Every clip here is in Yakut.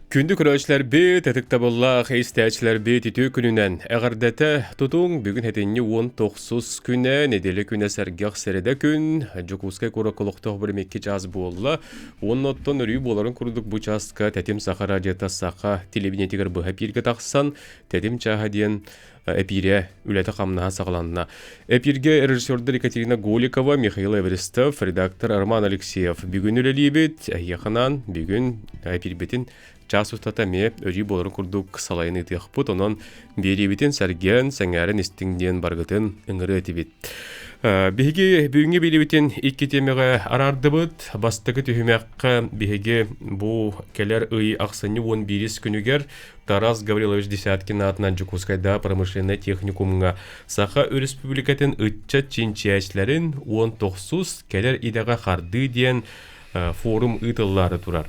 Күндү көрөөччүлэрбит, ытыктабыллаах истээччилэрбит үтүө күнүнэн эҕэрдэтэ тутуҥ! Бүгүн сэтинньи 19 күнэ, нэдиэлэ күнэ сэргэх сэрэдэ күн. Дьокуускай куоракка олохтоох бөлүм 2 чаас буолла. Уонна оттон өрүү буоларын курдук бу чааска Тэтим Саха радиота Саха телевидениетигэр быһа эпииргэ тахсан, Тэтим чааһа диэн эпиирэ үлэтэ-хамнаһа саҕаланна. Эпииргэ режиссердар Екатерина Голикова, Михаил Эверестов, редактор Роман Алексеев бүгүн үлэлиибит. Эһиэхэ бүгүн эпиирбитин чаас устата эмиэ өрүү буоларын курдук салайан ыытыахпыт. Онон биэриибитин сэргээн, сэҥээрэн истиҥ диэн баргытын ыҥырыа этибит. Биһиги бүгүҥҥү биэриибитин икки тиэмэҕэ араардыбыт. Бастакы түһүмэххэ биһиги бу кэлэр ый ахсынньы 11 күнүгэр Тарас Гаврилович Десяткин аатынан Дьокуускайдааҕы промышленнай техникумҥа Саха Өрөспүүбүлүкэтин ыччат чинчийээччилэрин 19 кэлэр идэҕэ хардыы диэн форум ыытыллаары турар.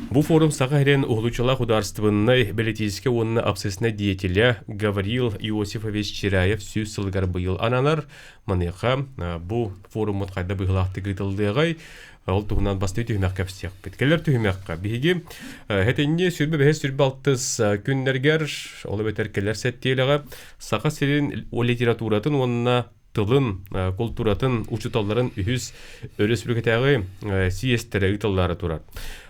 Бу форум Саха сирин уһулуччулаах судаарыстыбаннай бэлитиическэй уонна общественнай деятеля Гаврил Иосифович Чиряев 100 сылыгар быйыл ананар. Маныаха бу форуммут хайда быһыылаахтык ыытыллыаҕай, Ол туһунан бастыы түһүмэх кэпсиэхпит. Кэлэр түһүмэххэ биһиги хэтинни 25-26 күннэргэр, ол эбэтэр кэлэр сэттиэлэҕэ Саха сирин литературатын уонна тылын, култууратын учууталларын үһүс өрөспүүбүлүкэтээҕи съезтэрэ ыытыллаары турар.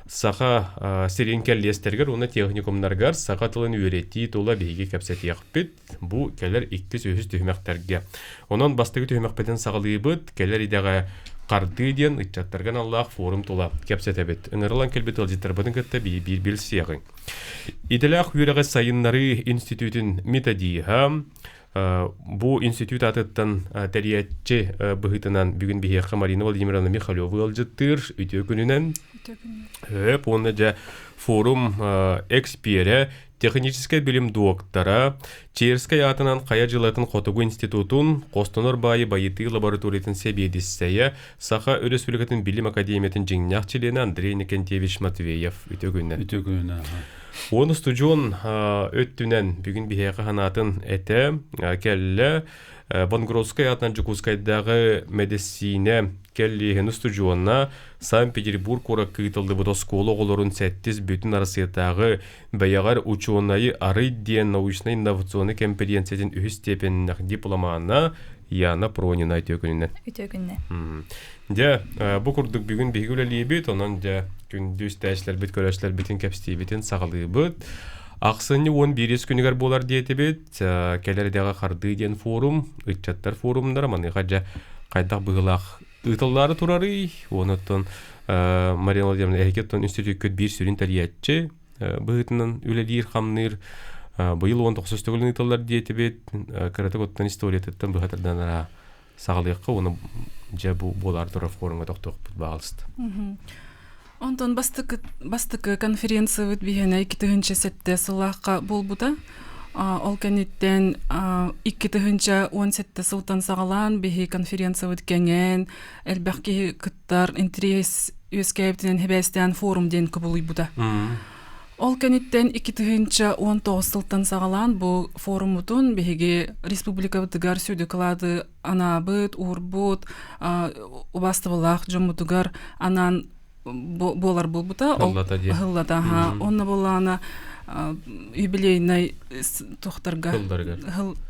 Саха сирин кэллиэстэригэр уонна техникумнарыгар саха тылын үөрэтии тула биһиги кэпсэтиэхпит. Бу кэлэр иккис үһүс түһүмэхтэргэ. Онон бастакы түһүмэхпитин саҕалыыбыт. Кэлэр идэҕэ Хардыы диэн ыччаттарга аналлаах форум тула кэпсэтэбит. Ыҥырылан кэлбит ыалдьыттарбытын кытта биир билсиэҕиҥ. Идэлээх үөрэҕи сайыннарыы институтун методиһа, бу институт аатыттан тэрийээччи быһыытынан бүгүн биһиэхэ Марина Владимировна Михалева ыалдьыттыыр. Үтүө күнүнэн. Үтүө күнүнэн. Өп, уонна дьэ форум эксперэ Техническэй билим дуоктара, Черскэй аатынан Хайа дьылатын Хотугу институтун Хостонор баайы байытыы лабораториятын сэбиэдиссэйэ, Саха Өрөспүүбүлүкэтин Билим академиятын дьиҥнээх чилиэнэ Андрей Никентьевич Матвеев. Үтүө күнүнэн. Үтүө күнүнэн. Уон устудьуон өттүнэн бүгүн биһиэхэ санаатын этэ кэллэ. Бонгородскай аатынан Дьокуускайдааҕы мэдиссиинэ кэллиэһин устудьуона Санкт-Петербург куоракка ыытыллыбыт оскуола оҕолорун сэттис бүтүн Арассыйатааҕы Бэйэҕэр учуонайы арый диэн научнай-инновационнай кэмпириэнсийэтин үһүс степеннээх дипломана Яна Пронина үтүө күнүнэн. Үтүө күннэ. Дьэ, бу курдук бүгүн биһиги үлэлиибит, онон дьэ күндү истээччилэрбит, көрөөччүлэрбитин кэпсиибитин саҕалыыбыт. Ахсынньы 11 күнүгэр буолар диэтибит. Кэлэр идэҕэ хардыы диэн форум, ыччаттар форумнара маныаха дьэ хайдах быһыылаах ыытыллаары турарый? Онон Марина Владимировна, эһиги оттон институккут биир сүрүн тэрийээччи, быһыытынан үлэлиир-хамныыр быйыл 19 төгүлүн ыыталлар диэтибит. Кыратык оттон историятыттан быһа тардан араа саҕалыахха уонна дьэ бу буолаар турар форумҥа тохтуохпут баҕалыста. Онтон бастакы, бастакы конференциябыт биһиэнэ 2007 сыллаахха буолбута. Ол кэнниттэн 2017 сылтан саҕалаан биһи конференциябыт кэҥээн, элбэх киһи кыттар интэриэс үөскээбитинэн хибээстээн форум диэн кубулуйбута. Ол кэнниттэн 2019 сылтан саҕалаан бу форуммутун биһиги республикабытыгар сүдү кылааты анаабыт, уурбут, убаастабыллаах дьоммутугар анаан буолар буолбута. Хыллата диэн. Хыллата, аха. Онно буоллаҕына юбилейнай тохтарга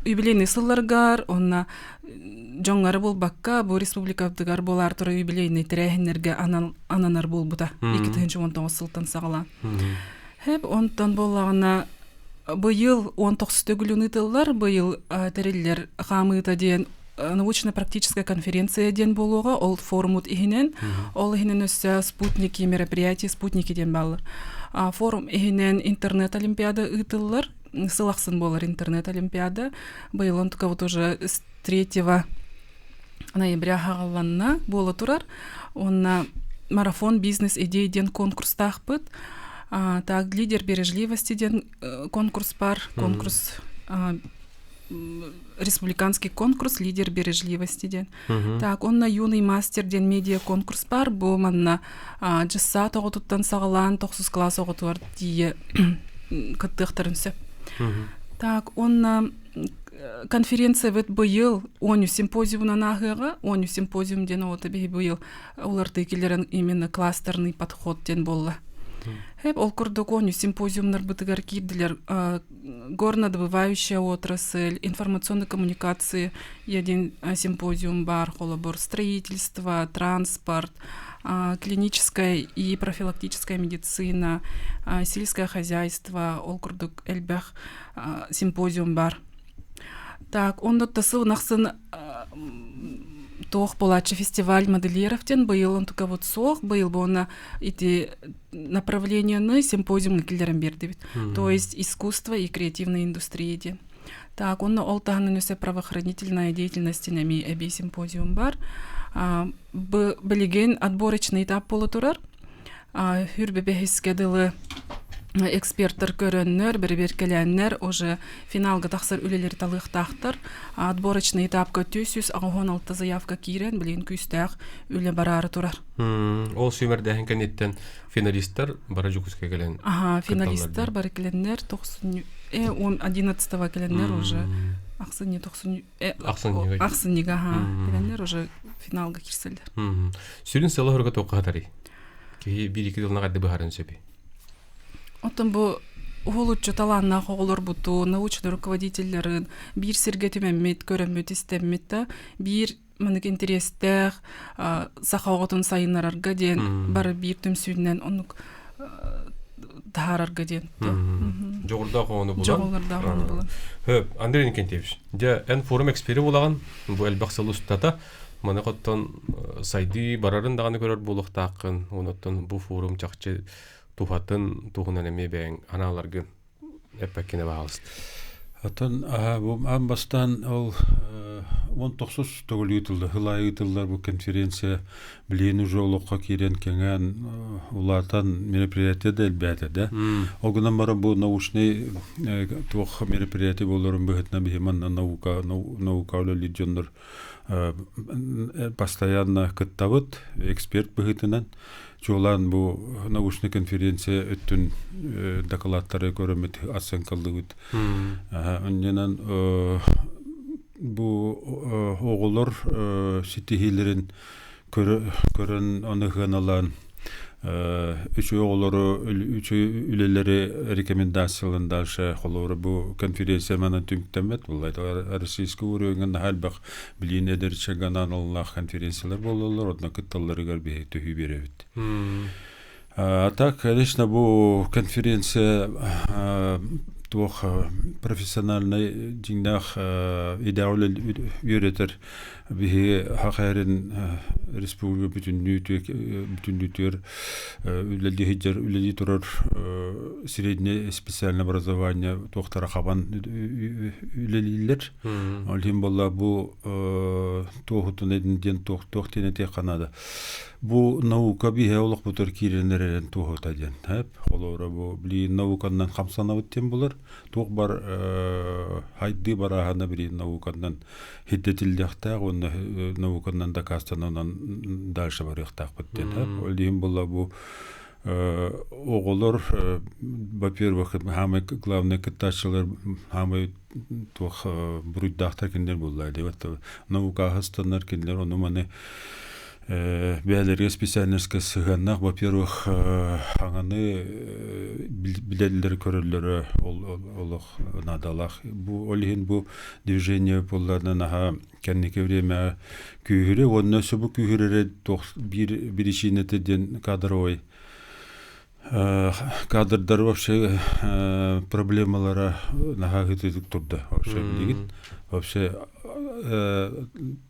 юбилейный сылларгар онно дьоҥҥо эрэ буолбакка бу республикабытыгар буолаар турар юбилейный тэрээһиннэргэ ананар буолбута 2019 сылтан саҕалаан. Хэп онтон буоллаҕына быйыл 19 төгүлүн ыытыллар быйыл тэриллэр хаамыыта диэн научно-практическая конференция диэн буолуоҕа ол форумут иһинэн ол иһинэн өссө спутники мероприятия спутники диэн бааллар форум иһинэн интернет олимпиада ыытыллар сыл ахсын буолар интернет олимпиада быйыл онтукабыт уже с 3 ноября хаҕалланна буола турар уонна марафон бизнес идей диэн конкурстаахпыт так лидер бережливости диэн конкурс бар конкурс республиканский конкурс лидер бережливости диэн так онно юный мастер диэн медиа конкурс бар бу манна дьыссаат оҕотуттан саҕалаан тохсус класс оҕотугар тиийэ кыттыахтарын сөп так онно конференциябыт быйыл 13 симпозиумунан ааһыаҕа 13 симпозиум диэн оҕото биһи быйыл уларытыы киллэрэн именно кластерный подход диэн буолла. Хеп ол курдук 13 симпозиумнарбытыгар киирдилэр горнодобывающая отрасль, информационной коммуникации един симпозиум бар, холобур, строительство, транспорт, клиническая и профилактическая медицина, сельское хозяйство, ол курдук элбэх симпозиум бар. Так, онно тасыл нахсын туох буолааччы фестиваль модельеров диэн быйыл онтука вот суох быйыл буона ити направлениены симпозиумҥа киллэрэн биэрдибит. То есть искусство и креативная индустрия диэн. Так, онно ол таһынан өссө правоохранительная деятельность эми эбии симпозиум бар. Билигин отборочный этап буола турар. Хүрбэбэһискэ дылы эксперттэр көрөннөр, бэрэбиэркэлээннэр уже финалга тахсар үлэлэри талыахтаахтар. Отборочный этапка 386 заявка киирэн, билигин күүстээх үлэ бараары турар. Ол сүүмэрдээһин кэнниттэн финалисттар бары Дьокуускайга кэлэн Ага, финалисттар бары кэлэннэр 11 кэлэннэр уже ахсынньы тохсунньу ахсынньыга ахсынньыга кэлэннэр уже финалга киирсэллэр. Сүрүн сыала-соруга туохха хатарый? Киһи биир-икки тылынан харды быһааран сөбүй? Оттон бу уһулуччу талааннаах оҕолорбутун, научный руководителларын биир сиргэ түмэммит, көрөммүт, истэммит да биир маннык интэриэстээх саха оҕотун сайыннарарга диэн бары биир түмсүүнэн оннук таһаарарга диэн. Дьоҕурдаах оҕону булан. Дьоҕурдаах оҕону булан. Хөп, Андрей Иннокентьевич, дьэ, эн форум эксперы буолаҕын, бу элбэх сыл устата маны оттон сайдыы барарын даҕаны көрөр буолуохтааххын, онон бу форум чахчы туһатын туһунан эмиэ бэйэҥ анааларгын эппэккинэ баҕалыст. Оттон бу аан бастаан ол 19 төгүл ыытыллар, сыл аайы ыытыллар бу конференция билигин уже олоххо киирэн кэҥээн улаатан мероприятие да элбээтэ да. Ол гынан баран бу научный туох мероприятие буоларын быһыытынан биһи манна наука наука үлэлиир дьоннор постоянно кыттабыт эксперт быһыытынан. Чуолаан бу научнай конференция өттүн докладтары көрөммүт оценкалыыбыт. Онньонон бу оҕолор ситиһиилэрин көрөн ону сыаналаан үчүгэй оҕолору үчүгэй үлэлэри рекомендациялаан дальше холобура бу конференция манан түмүктэммэт буолла российскай уровеҥҥа наһаа элбэх билиин эдэр ыччаганан аллаах конференциялар буолаллар онно кытталларыгар биһи төһүү биэрэбит а так конечно бу конференция туох профессиональнай дьиҥнээх идэҕэ үөрэтэр биһиги Хахайрын республика бүтүннүүтүгэр үлэлии сылдьар үлэлии турар среднее специальное образование туохтара хабан үлэлииллэр. Ол иһин буолла бу туоһутун диэн туох туох диэн этиэххэ наада. Бу наука биһэ олохпутугар киирэн эрэрин туоһута диэн. Холобура бу билигин науканан хамсанабыт диэн булар. Туох бар хайдыы барааһына билигин науканан хирдэтиллиэхтээх уонна науканан дакаастанан дальше барыахтаахпыт диэн. Ол иһин буолла бу оҕолор во-первых хаамай главный кыттааччылар хаамай туох буруйдаахтар кинилэр буолла диэбэт наука аһыстаннар кинилэр ону маны бэйэлэригэр специальноска сыһыаннаах во-первых хаҥаны билэллэр көрөллөрө олох наадалаах бу ол иһин бу движение буолларына наһаа кэнники время күүһүрэ уонна өссө бу күүһүрэрэ туох биир биричиинэтэ диэн кадровай кадрдар вообще проблемалара наһаа ытытык турда вообще билигин вообще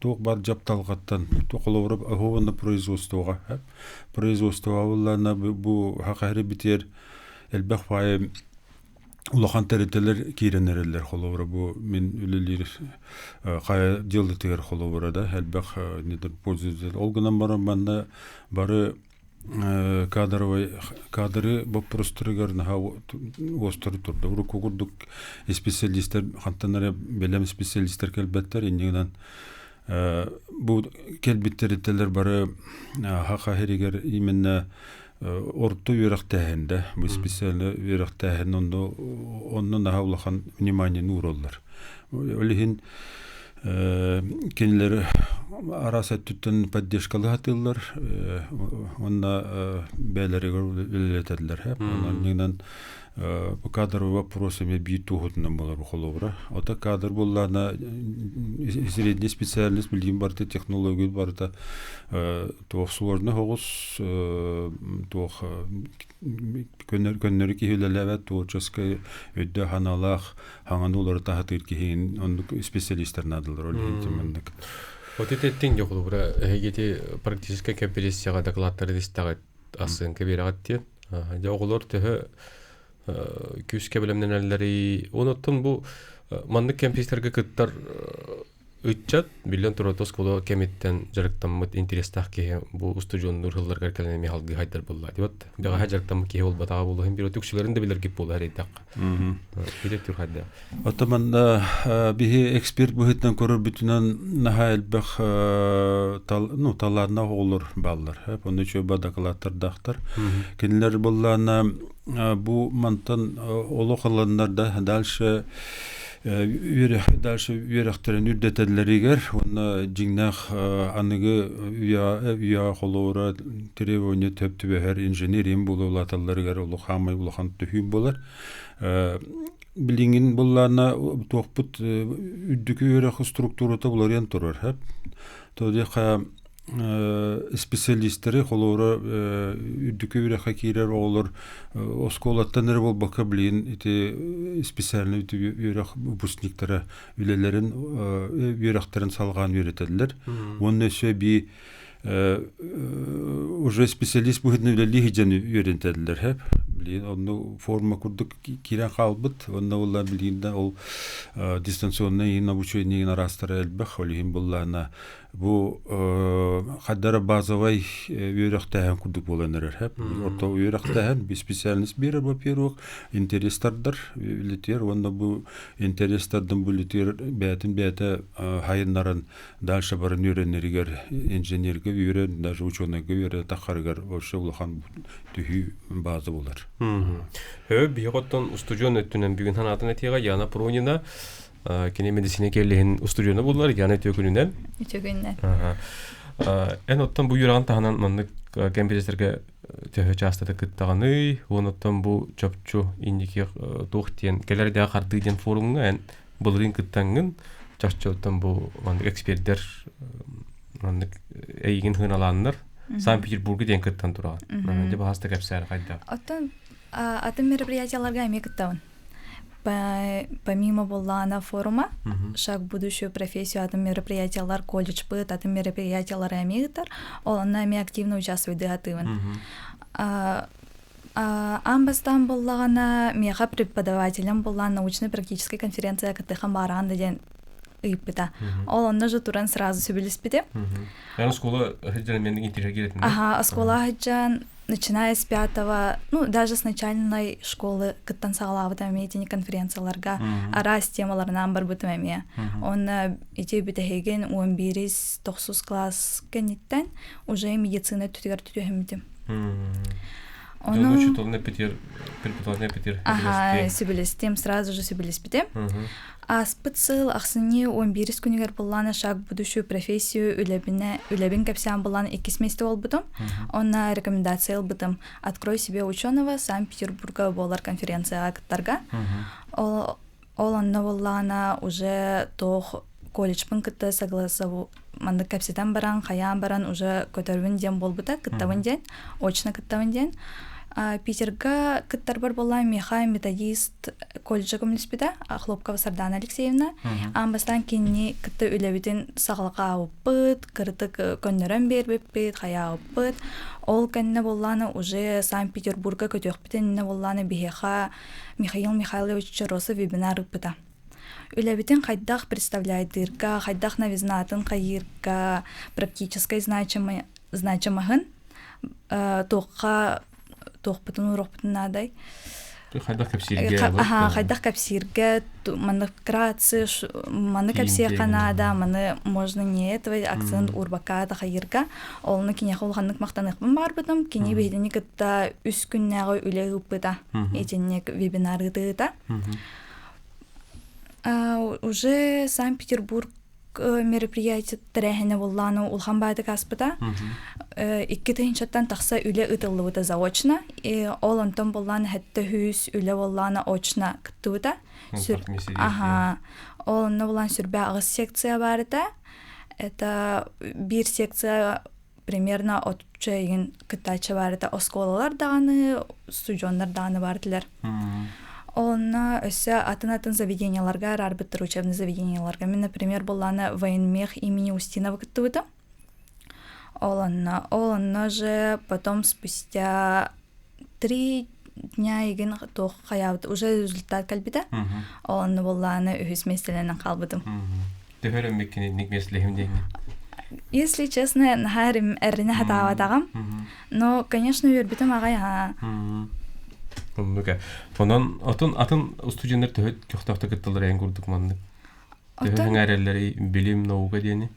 туох бар дьапталҕаттан холобура оһуобанна производствоҕа производствоҕа буоллаҕына бу хахаһыры битиэр элбэх баайы улахан тэрилтэлэр киирэн эрэллэр холобура бу мин үлэлиир хайа дьыалатыгар холобура да элбэх недропользователь ол гынан баран манна бары кадровай кадры боппуруостарыгар наһаа уостары турда урукку курдук специалистар хантан эрэ бэлэм специалистар кэлбэттэр инньэ гынан бу кэлбит тэрилтэлэр бары хаха иһигэр именно орто үөрэхтээһин да бу специально үөрэхтээһин онно онно наһаа улахан вниманиены уураллар ол иһин. Кинилэр араас өттүттэн поддержкалыы сатыыллар уонна бэйэлэригэр үлэлэтэллэр. Онон кадровый вопрос эмиэ биир туоһутунан буолар холобура. Ото кадр буоллаҕына средний специальность билигин барыта технология барыта туох сложно соҕус туох көннөрү киһи үлэлээбэт творческай өйдөөх санаалаах хаҥаны уларыта сатыыр киһи оннук специалистар наадалар ол иһин маннык. Вот итеттин дьохулубура эһигити практическай конференцияҕа докладтары истэҕит ассыынка биэрэҕит диэн. Дьэ оҕолор төһө күүскэ бэлэмнэнэллэрий? Онуттан бу маннык кэмпиэстэргэ кыттар Ыччат, биллэн турар, оскуола кэмиттэн дьарыктаммыт интэриэстээх киһи бу устудьуоннуур сылларыгар кэлэн эмиэ салгыы хайдар буолла. Дибат, бэҕэһээ дьарыктаммыт киһи буолбатаҕа буолуо, иһин биир үксүлэрин да билэргит буолуо эрэйдэххэ. Ити түр хайда. Оттон манна биһи эксперт быһыытынан көрөрбүтүнэн наһаа элбэх ну, талааннаах оҕолор бааллар. Онно үчүгэй дакылааттардаахтар. Кинилэр буоллаана бу мантан олох ыланнар да дальше үөрэх дальше үөрэхтэрин үрдэтэллэригэр уонна дьиҥнээх аныгы үйэ үйэ холобура требование төп түбэһэр инженерин буола улааталларыгар улахан улахан төһүү буолар. Билиҥин буллаана туохпут үрдүкү үөрэх структурата уларыйан турар. То диэхэ специалистары холобура үрдүкү үөрэххэ киирэр оҕолор оскуолаттан эрэ буолбакка билигин ити специальный үөрэх выпускниктара үлэлэрин үөрэхтэрин салҕаан үөрэтэллэр уонна өссө эбии уже специалист быһыытынан үлэлии сылдьан үөрэтэллэр билигин онно форма курдук киирэн хаалбыт уонна уоллар билигин да ол дистанционный обучение араастара элбэх ол иһин буоллаҕына Бу хаддара базовай үөрэхтээһин курдук буолан эрэр. Орто үөрэхтээһин специальность биэрэр во-первых, интерес тардар үлэтигэр уонна бу интерес тардан бу үлэтигэр бэйэтин бэйэтэ хайыннаран дальше баран үөрэнэригэр инженергэ үөрэн даже ученайга үөрэ таххарыгар вообще улахан түһүү база болар. Хөө биһиги оттон устудьуон өттүнэн бүгүн санаатын этиэҕэ Яна Пронина Кини медицина кэллиһин устудьуона буоллар, Яна үтүө күнүнэн. Үтүө күнүнэн. Эн оттон бу үөрэҕин таһынан маннык кэмпириэстэргэ төһө чаастата кыттаҕыный? Уон оттон бу чопчу инники туох диэн кэлэр дээх хардыы диэн форумҥа эн былырыын кыттаҥҥын чахчы оттон бу маннык экспердэр маннык эйигин хыналааннар Санкт-Петербурга диэн кыттан тураҕын. Дьэ баһаста кэпсээр хайдах? Оттон атын мероприятияларга эмиэ кыттабын. Помимо буоллаҕына форума, шаг в будущую профессию атын мероприятиялар колледжпыт атын мероприятиялары эмиэ ыытар. Ол онно эмиэ активно участвуйдыатыыбын. Аан бастаан буоллаҕына, миэхэ преподавателем буоллаан научно-практическай конференция кыттыхан баараан да диэн ыйыппыта. Ол онно же туран сразу сөбүлэспитим. Эн оскуола сылдьан мен интеллигент Ага, оскуола сылдьан начиная с пятого, ну, даже с начальной школы кыттан саҕалаабытым эмиэ итини конференцияларга араас темаларынан барбытым эмиэ. Онно ити бүтэһигин 11 тохсус класс кэнниттэн уже медицина өттүгэр түтүһэммитим. Ону учуталын эпитер, преподаватель эпитер. Ага, сөбүлэстим, сразу же сөбүлэспитим. Ааспыт сыл ахсынньы 11 күнүгэр былаана шаг будущую профессию үлэбинэ үлэбин кэпсээн былаан иккис миэстэ буолбутум. Онно рекомендация ылбытым. Открой себе ученого Санкт-Петербурга буолар конференцияҕа кыттарга. Ол, ол онно буоллаҕына уже туох колледжпын кытта согласову маннык кэпсэтэн баран, хайаан баран уже көтөрбүн диэн буолбута, кыттабын диэн, очно кыттабын диэн. Питерга кыттарбар буолла миэхэ методист колледжа көмөлөспүтэ Хлопкова Сардана Алексеевна. Аан бастаан кинини кытта үлэбитин саҕалаабыппыт, кырытык көннөрөн биэрбиппит, хайаабыппыт. Ол кэннэ буоллаана уже Санкт-Петербурга көтүөхпүт иннинэ буоллаана биһиэхэ Михаил Михайлович Чоросов вебинар ыыппыта. Үлэбитин хайдах представляйдыырга, хайдах новизнатын хайыырга, практическай значимоһын туохха туохпутун уруохпутун наадай хайдах кэпсииргэ аха хайдах кэпсииргэ манны вкратце маны кэпсиэххэ наада маны можно не этого акцент уурбакка тахайырга олну киниэхэ улаханнык махтаныахпын баарбытым кини биһигини кытта үс күннээҕи үлэ ыыппыта итинник вебинар ыытыыта уже Санкт-Петербург. Мероприятие тэрээһинэ буллааны улахан баатык ааспыта. 2000-тан тахса үлэ ыытыллыбыта заочно. Ол онтон буллааны 700 үлэ буллаана очно кыттыбыта. Аха. Ол онно булан сүрбэ аҕыс секция баарыта. Это биир секция примерно отучча игин кыттааччы баарыта оскуолалар даҕаны, студеннар даҕаны баартылар. Онно өссө атын-атын заведенияларга араарбыттар учебный заведенияларга. Мин, например, буллаана военмех имени Устинова кыттыбытым. Ол онно, ол онно же потом спустя 3 дня игин туох хайаабыт уже результат кэлбитэ. Ол онно буллаана үһүс миэстэлэнэн хаалбытым. Төһө эрэммиккин миэстэлэһим диэҥҥин? Если честно, наһаа эринэ хатаабатаҕым. Но, конечно, үөрбүтүм аҕай аа. Оннук. Онон отун атын студенттар төһө көхтөөхтүк кытталлар эн курдук маннык? Төһө сэҥээрэллэрий билим, наука диэни?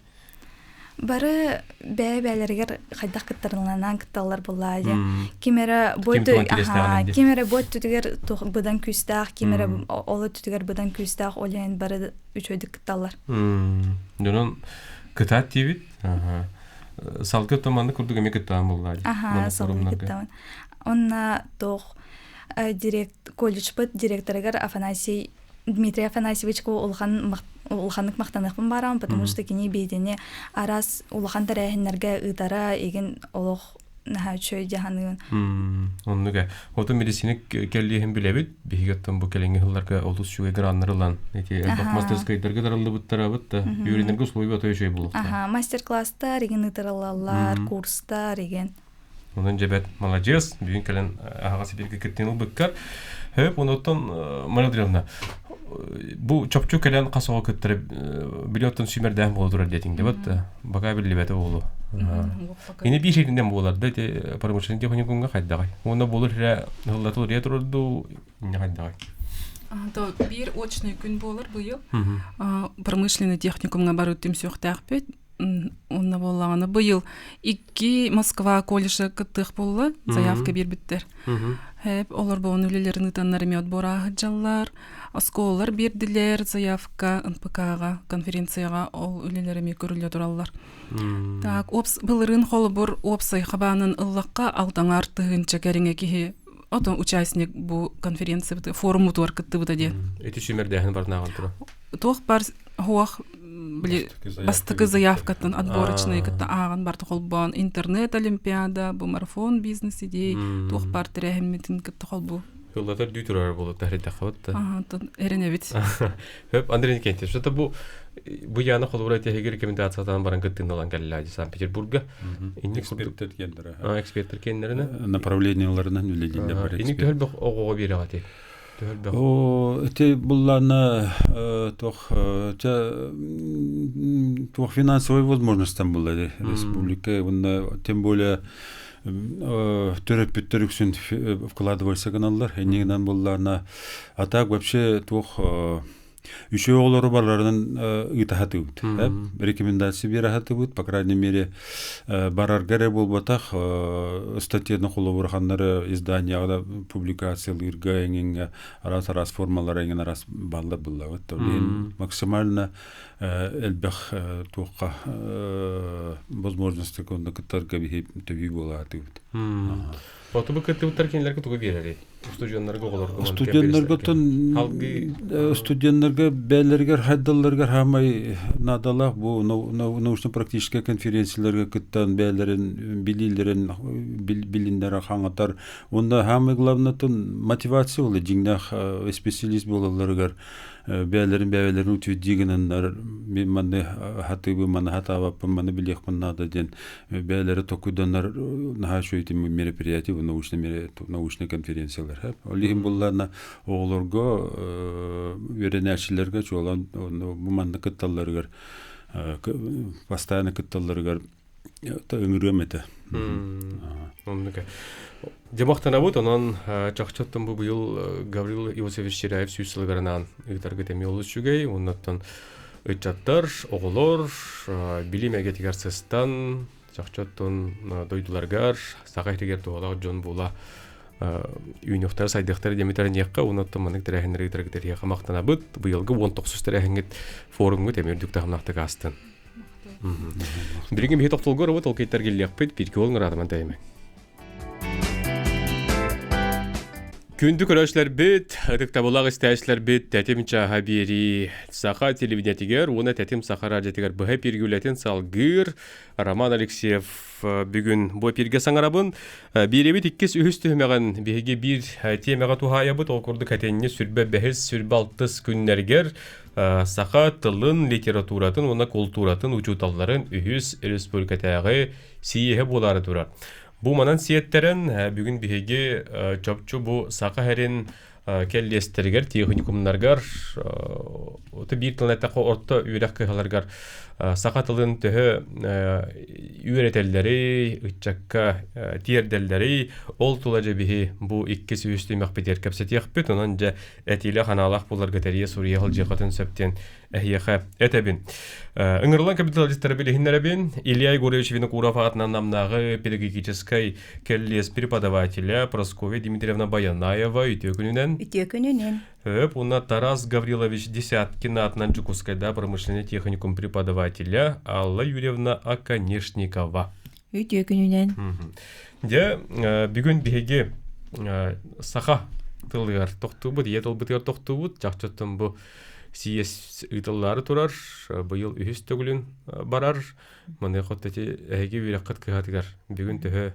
Бары бэйэ-бэйэлэригэр хайдах кыттарылланан кытталлар буоллаа дии. Ким эрэ бу ким эрэ бу өттүтүгэр быдан күүстээх, ким эрэ ол өттүтүгэр быдан күүстээх, ол иһин бары үчүгэйдик кытталлар. Дьонун кытаат диибит. Салгы маннык курдук эмиэ кыттаан буоллаа дии. Аха, салгы кыттаан. Онна туох директ колледжпыт директорыгар Афанасий Дмитрий Афанасьевичка улахан улаханнык махтаныахпын баарам, потому что кини биитини араас улахан тэрээһиннэргэ ыытара игин олох наһаа үчүгэй дьаһаныын. Оннук ээ. Оту медицина кэллиэһин билэбит. Биһиги оттон бу кэлиҥҥи сылларга олус үчүгэй граннар ылан, ити элбэх мастерскайдарга тараллыбыттарабыт да, үөрэнэргэ условия ото үчүгэй буолуохтаах. Аха, мастер-класстар игин ыытыраллар, курстар игин. Онон дьэбэт маладьыас, бүгүн кэлэн аһаҕас эфиргэ кыттыын ылбыккар. Хөп, онуттан Мария Андреевна, бу чопчу кэлэн хас оҕо кыттары билиоттан сүүмэрдээн буола турар диэтиҥ да бат бака биллибэтэ буолу. Ини биир сиринэн буолар да ити промышленный техникумҥа хайдаҕай? Уонна буолар эрэ ыллатыл эрэ турар дуу инне хайдаҕай? То биир очный күн буолар быйыл. Промышленный техникумҥа бары түмсүөхтээхпит. Онно буоллаҕына быйыл икки Москва колледжа кыттыах буолла, заявка биэрбиттэр. Хэп, олор буолан үлэлэрин ыытаннар эмиэ отбор дьаллар. Оскуолалар биэрдилэр заявка НПК-ҕа, конференцияҕа ол үлэлэр эмиэ көрүллэ тураллар. Так, опс былырыын холобур уопсай хабаанын ыллахха алтаҥар тыһыынча кэриҥэ киһи отон участник бу конференция форумутугар кыттыбыта диэн. Ити сүүмэрдээһин барнааҕын тура. Туох бар хуох били бастакы заявкаттан отборочный кытта ааҕан барты холбоон интернет олимпиада бу марафон бизнес идей туох бар тэрээһиммитин кытта холбуу Хыллатар дүү турар буолук тахридахабыт да. Эренебит. Хөп Андрей Никитич, что бу бу яна холобура теһиги рекомендациятан баран кыттыналан кэллээ Санкт-Петербурга. Инник эксперттер кендere. А, эксперттер кендерine. Направленияларынан үлелилер бар. Инник төһөл оҕоҕо биэрэҕити. О, эти буллана туох туох финансовой возможностьтан булла республика, уонна тем более төрөппүттэр үксүн вкладывайся гыналлар. Эннигинэн булларна. А так вообще туох үчүгэй оҕолору барыларынан ыытаһатыбыт. Рекомендация биэрэһатыбыт, по крайней мере, барарга эрэ буолбатах, статьяны холобураханнары изданияҕа да публикациялыырга эҥиҥҥэ араас-араас формалара эҥин араас баллар буллабыт. Максимально элбэх туохха возможности онно кыттарга биһи төбүү буолаатыбыт. Оту бу кыттыбыттар кинилэргэ тугу биэрэрий? Устудьуоннарга оҕолорго Студеннарга студеннарга бээлэригэр хайдалларыгар хаамай наадалаах бу научно-практическай конференцияларга кыттан бээлэрин билиилэрин билиннэри хаҥатар. Уонна хаамай главнатын мотивация буолар дьиҥнээх специалист буолалларыгар бээлэрин бэйэлэрин утвердии гынаннар мен маны хатыыбын маны хатаабаппын маны билиэхпин наада диэн бэйэлэрэ токуйданар наһаа үчүгэй мероприятие научный научный конференциялар ол иһин буллаана оҕолорго үөрэнээччилэргэ чуолаан бу манна кытталларыгар постоянно кытталларыгар ыҥырыам этэ. Оннук. Дьэ онон чахчыттан бу быйыл Гаврил Иосифович Чиряев 100 сылыгарынаан ыытаргыт эмиэ олус үчүгэй. Оннуттан ыччаттар, оҕолор билим эйгэтигэр сыстан, чахчыттан дойдуларыгар, саха иһигэр туһалаах дьон буола. Үүнүөхтэрэ сайдыахтара диэммит эрэнниэххэ уонна оттон маннык тэрээһиннэри ыытаргыт эриэхэ махтанабыт. Быйылгы 19 тэрээһиҥҥит форумҥут эмиэ үрдүк таһымнаахтык аастын. Билигин биһи тохтолго робот ол кейтер киллиэхпит, бииргэ ол ыраатаман тэйимэҥ. Күндү көрөөччүлэрбит, ытыктабыллаах истээччилэрбит Тэтим чааһа биэрии Саха телевидениетигэр уонна Тэтим Саха радиотыгар быһа эпииргэ үлэтин салгыыр Роман Алексеев бүгүн бу эпииргэ саҥарабын. Биэрэбит иккис үһүс түһүмэҕин биһиги биир тиэмэҕэ туһаайабыт. Ол курдук этинни сүрбэ бэһис, сүрбэ алтыс күннэригэр саха тылын, литературатын уонна култууратын учууталларын үһүс республикатааҕы сийиэһэ буолаары турар. Бу манан сиэттэрэн бүгүн биһиги чопчу бу Саха сирин кэллиэстэригэр, тиэхиньикумнарыгар, биир тылынан эттэххэ орто үөрэх кыһаларыгар саха тылын төһө үөрэтэллэрий, ыччакка тиэрдэллэрий, ол тула дьэ биһи бу иккис үһүс түмэхпитигэр кэпсэтиэхпит. Онон дьэ этиилээх анаалаах буоларга тэрийэ суруйа сылдьыаххытын сөп диэн эһиэхэ этэбин. Ыҥырылан капиталистары билиһиннэрэбин. Илья Егорович Винокуров аатынан Намнааҕы педагогическай кэллиэс преподавателя Прасковья Дмитриевна Баянаева үтүө күнүнэн. Үтүө күнүнэн. Өп, уонна Тарас Гаврилович Десяткин аатынан Дьокуускайда промышленный техникум преподавателя Алла Юрьевна Оконешникова. Үтүө күнүнэн. Дьэ, бүгүн биһиги саха тылыгар тохтуубут, ийэ тылбытыгар тохтуубут. Чахчыттан бу Сийиэс ыытыллаары турар, быйыл үһүс төгүлүн барар. Маныаха эти эһиги үөрэххит кыһатыгар бүгүн төһө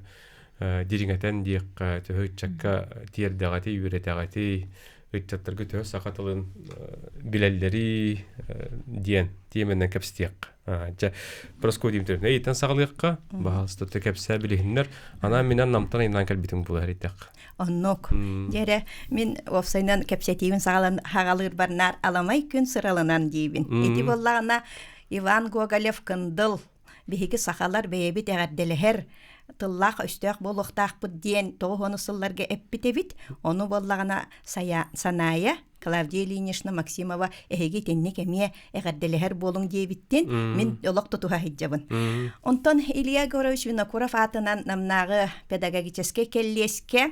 дириҥэтэн диэххэ, төһө ыччакка тиэрдэҕитий, үөрэтэҕитий, ыччаттарга төһө саха тылын билэллэрий диэн тиэмэнэн кэпсэтиэххэ. Дьэ, Прасковья Дмитриевна, эйиттэн саҕалыахха, баһаалыста кэпсээ билиһиннэр. Анаан минэн намтан айнаан кэлбитим буолар итэххэ. Оннук. Дьэрэ, мин уопсайынан кэпсэтиибин саҕалан хаҕалыырбар наар аламай күн сыралынан диибин. Ити буоллаҕына Иван Гоголев Кындыл биһиги сахалар бэйэбит эҕэрдэлэһэр тыллаах өстөөх буолуохтаахпыт диэн тоҕус сылларга эппит эбит. Ону буоллаҕына Санаайа Клавдия Ильинична Максимова эһиги итинник эмиэ эҕэрдэлэһэр буолуҥ диэбиттин мин олох тутуһа сылдьабын. Онтон Илья Егорович Винокуров аатынан Намнааҕы педагогическай кэллиэскэ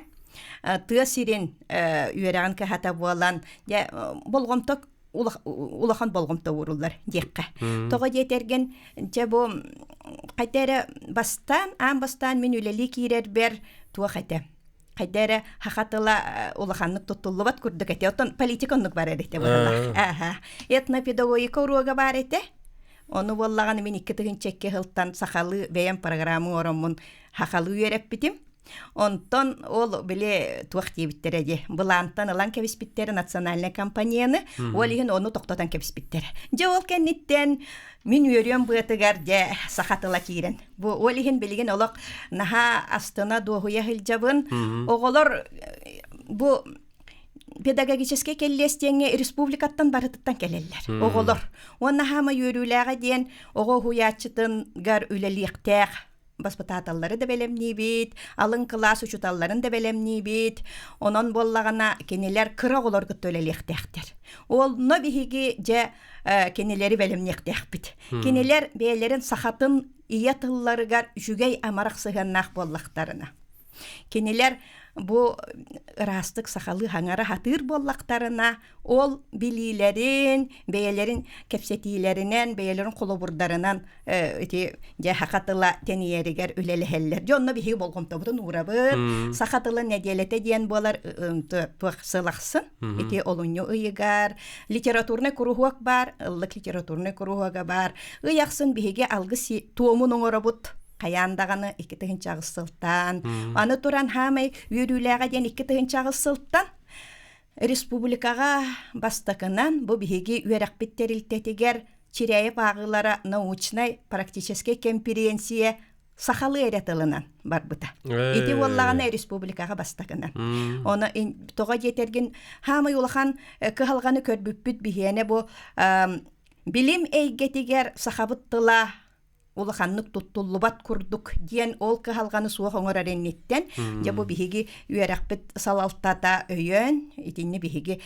тыа сирин үөрэҕин кыһата буолан дьэ болҕомто улахан болҕомто ууруллар диэххэ. Тоҕо диэтэргин дьэ бу хайда эрэ бастаан аан бастаан мин үлэлии киирэрбэр туох этэ хайда эрэ саха тыла улаханнык туттуллубат курдук этэ. Оттон политика оннук бар этэ быһылаах. Аха. Этнопедагогика уруога баар этэ. Ону буоллаҕына мин 2002 сылтан сахалыы бэйэм программа оҥороммун сахалыы үөрэппитим. Онтон ол били туох диэбиттэрэ дии былаантан ылан кэбиспиттэрэ национальнай компанияны ол иһин ону тохтотон кэбиспиттэрэ. Дьэ ол кэнниттэн мин үөрүөм быатыгар дьэ саха тыла киирэн Бу ол иһин билигин олох наһаа астына дуоһуйа сылдьабын. Оҕолор бу педагогическай кэллиэс диэҥҥэ республикаттан барытыттан кэлэллэр оҕолор. Уонна хаама үөрүүлээҕэ диэн оҕо уһуйааччытыгар үлэлиэхтээх баспытааталлары да бэлэмниибит, алын кылаас учууталларын да бэлэмниибит. Онон буоллаҕына кинилэр кыра оҕолор кытта үлэлиэхтээхтэр. Онно биһиги дьэ кинилэри бэлэмниэхтээхпит. Кинилэр бэйэлэрин сахатын ийэ тылларыгар үчүгэй амарах сыһыаннаах буоллахтарына. Кинилэр бу ыраастык сахалыы хаҥара хатыыр буоллахтарына, ол билиилэрин, бэйэлэрин кэпсэтиилэринэн, бэйэлэрин холобурдарынан ити дьэ саха тыла тэнийэригэр үлэлэһэллэр. Дьэ онно биһиги болҕомтобутун уурабыт. Саха тылын нэдиэлэтэ диэн буолар туох сыл ахсын. Ити олунньу ыйыгар литературнай куруһуок баар, ыллык литературнай куруһуога баар. Ый ахсын биһиги алгыс туомун оҥоробут хайаан даҕаны 2008 сылтан. Аны туран хаамай үөрүүлээҕэ диэн 2008 сылтан республикаҕа бастакынан бу биһиги үөрэхпит тэрилтэтигэр Чиряев ааҕыылара научнай практическай кэмпириэнсийэ сахалыы эрэ тылынан барбыта. Ити буоллаҕына республикаҕа бастакынан. Ону тоҕо диэтэргин хаамай улахан кыһалҕаны көрбүппүт биһиэнэ бу билим эйгэтигэр сахабыт тыла улаханнык туттуллубат курдук диэн ол кыһалҕаны суох оҥорор инниттэн дьэ бу биһиги үөрэхпит салалтата өйөөн итинни биһиги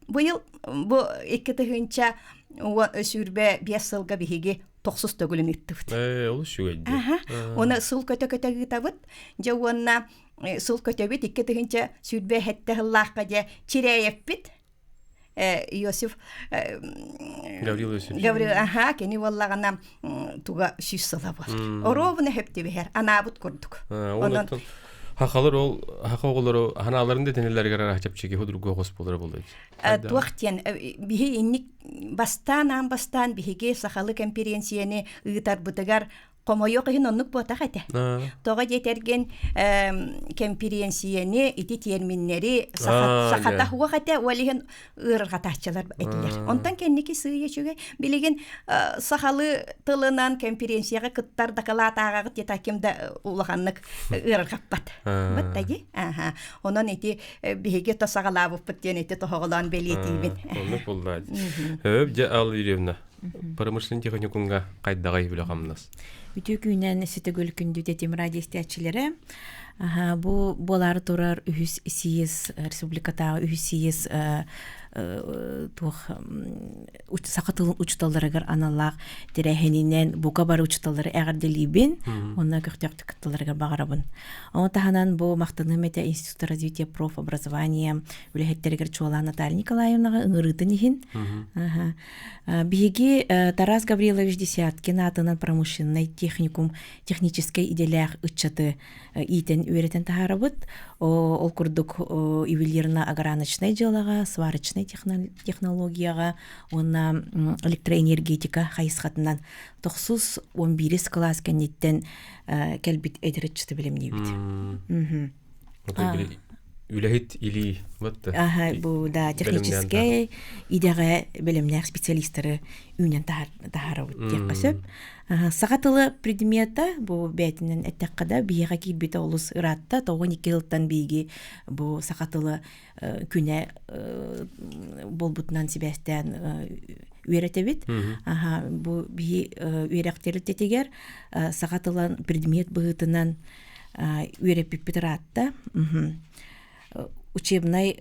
быйыл бу 2025 сылга биһиги тохсус төгүлүн ыыттыбыт. Ээ, олус үчүгэй дии. Аха. Уонна сыл көтө-көтө ыытабыт. Дьэ уонна сыл көтөбүт 2027 сыллаахха дьэ Чирээйэппит Иосиф Гаврил Иосифович. Гаврил, аха, кини буоллаҕына туга сүүс сыла буолар. Оруобуна хөптүбэһэр, анаабыт курдук. Онон Хахалар ол хаха оҕолору ханааларын да тэнэллэригэр араха чэпчэки худургу оҕус буолара буолуо. Туох диэн биһи инник бастаан аан бастаан биһиги сахалы кэмпириэнсийэни ыытарбытыгар Хомойуох иһин оннук буотах этэ. Тоҕо диэтэргин кэмпириэнсийэни ити тиэрминнэри сахата суох этэ, ол иһин ыарырҕатааччылар этилэр. Онтон кэнники сыыйа үчүгэй. Билигин сахалыы тылынан кэмпириэнсийэҕэ кыттар дакылаат ааҕаҕыт диэтэ ким да улаханнык ыарырҕаппат. Бытта дии. Аха. Онон ити биһиги то саҕалаабыппыт диэн ити тоһоҕолоон бэлиэтиибин. Оннук буолла. Өп дьэ Алла Юрьевна, Промышленный техникумҥа хайдаҕый үлэ-хамнас? Үтүө күнэн сүтөгүл күндү тетим радио Бу буолаары турар үһүс съезд республикатааҕы үһүс съезд туох саха тылын учууталларыгар аналлаах тэрээһининэн бука бары учууталлары эҕэрдэлиибин уонна көхтөөхтүк кытталларыгар баҕарабын. Ону таһынан бу махтаныым этэ Институт развития профобразования үлэһиттэригэр чуолаан Наталья Николаевнаҕа ыҥырыытын иһин. Биһиги Тарас Гаврилович Десяткин аатынан промышленнай техникум техническэй идэлээх ыччаты иитэн үөрэтэн таһаарабыт. Ол курдук ювелирно-ограночнай дьыалаҕа, сварочнай технологияҕа уонна электроэнергетика хайысхатынан тохсус 11 кылаас кэнниттэн кэлбит эдэр ыччаты бэлэмниибит. Үлэһит илии вот Аха, бу да техническэй идэҕэ бэлэмнээх специалистары үүнэн таһаарабыт диэххэ сөп. Саха тыла предмета бу бээтинэн эттэххэ да биһиэхэ киирбитэ олус ыраатта. 92 сылтан биһиги бу саха тыла күнэ буолбутунан сибээстээн үөрэтэбит. Аха, бу биһи үөрэх тэрилтэтигэр саха тылын предмет быһыытынан үөрэппиппит ыраатта. Учебнай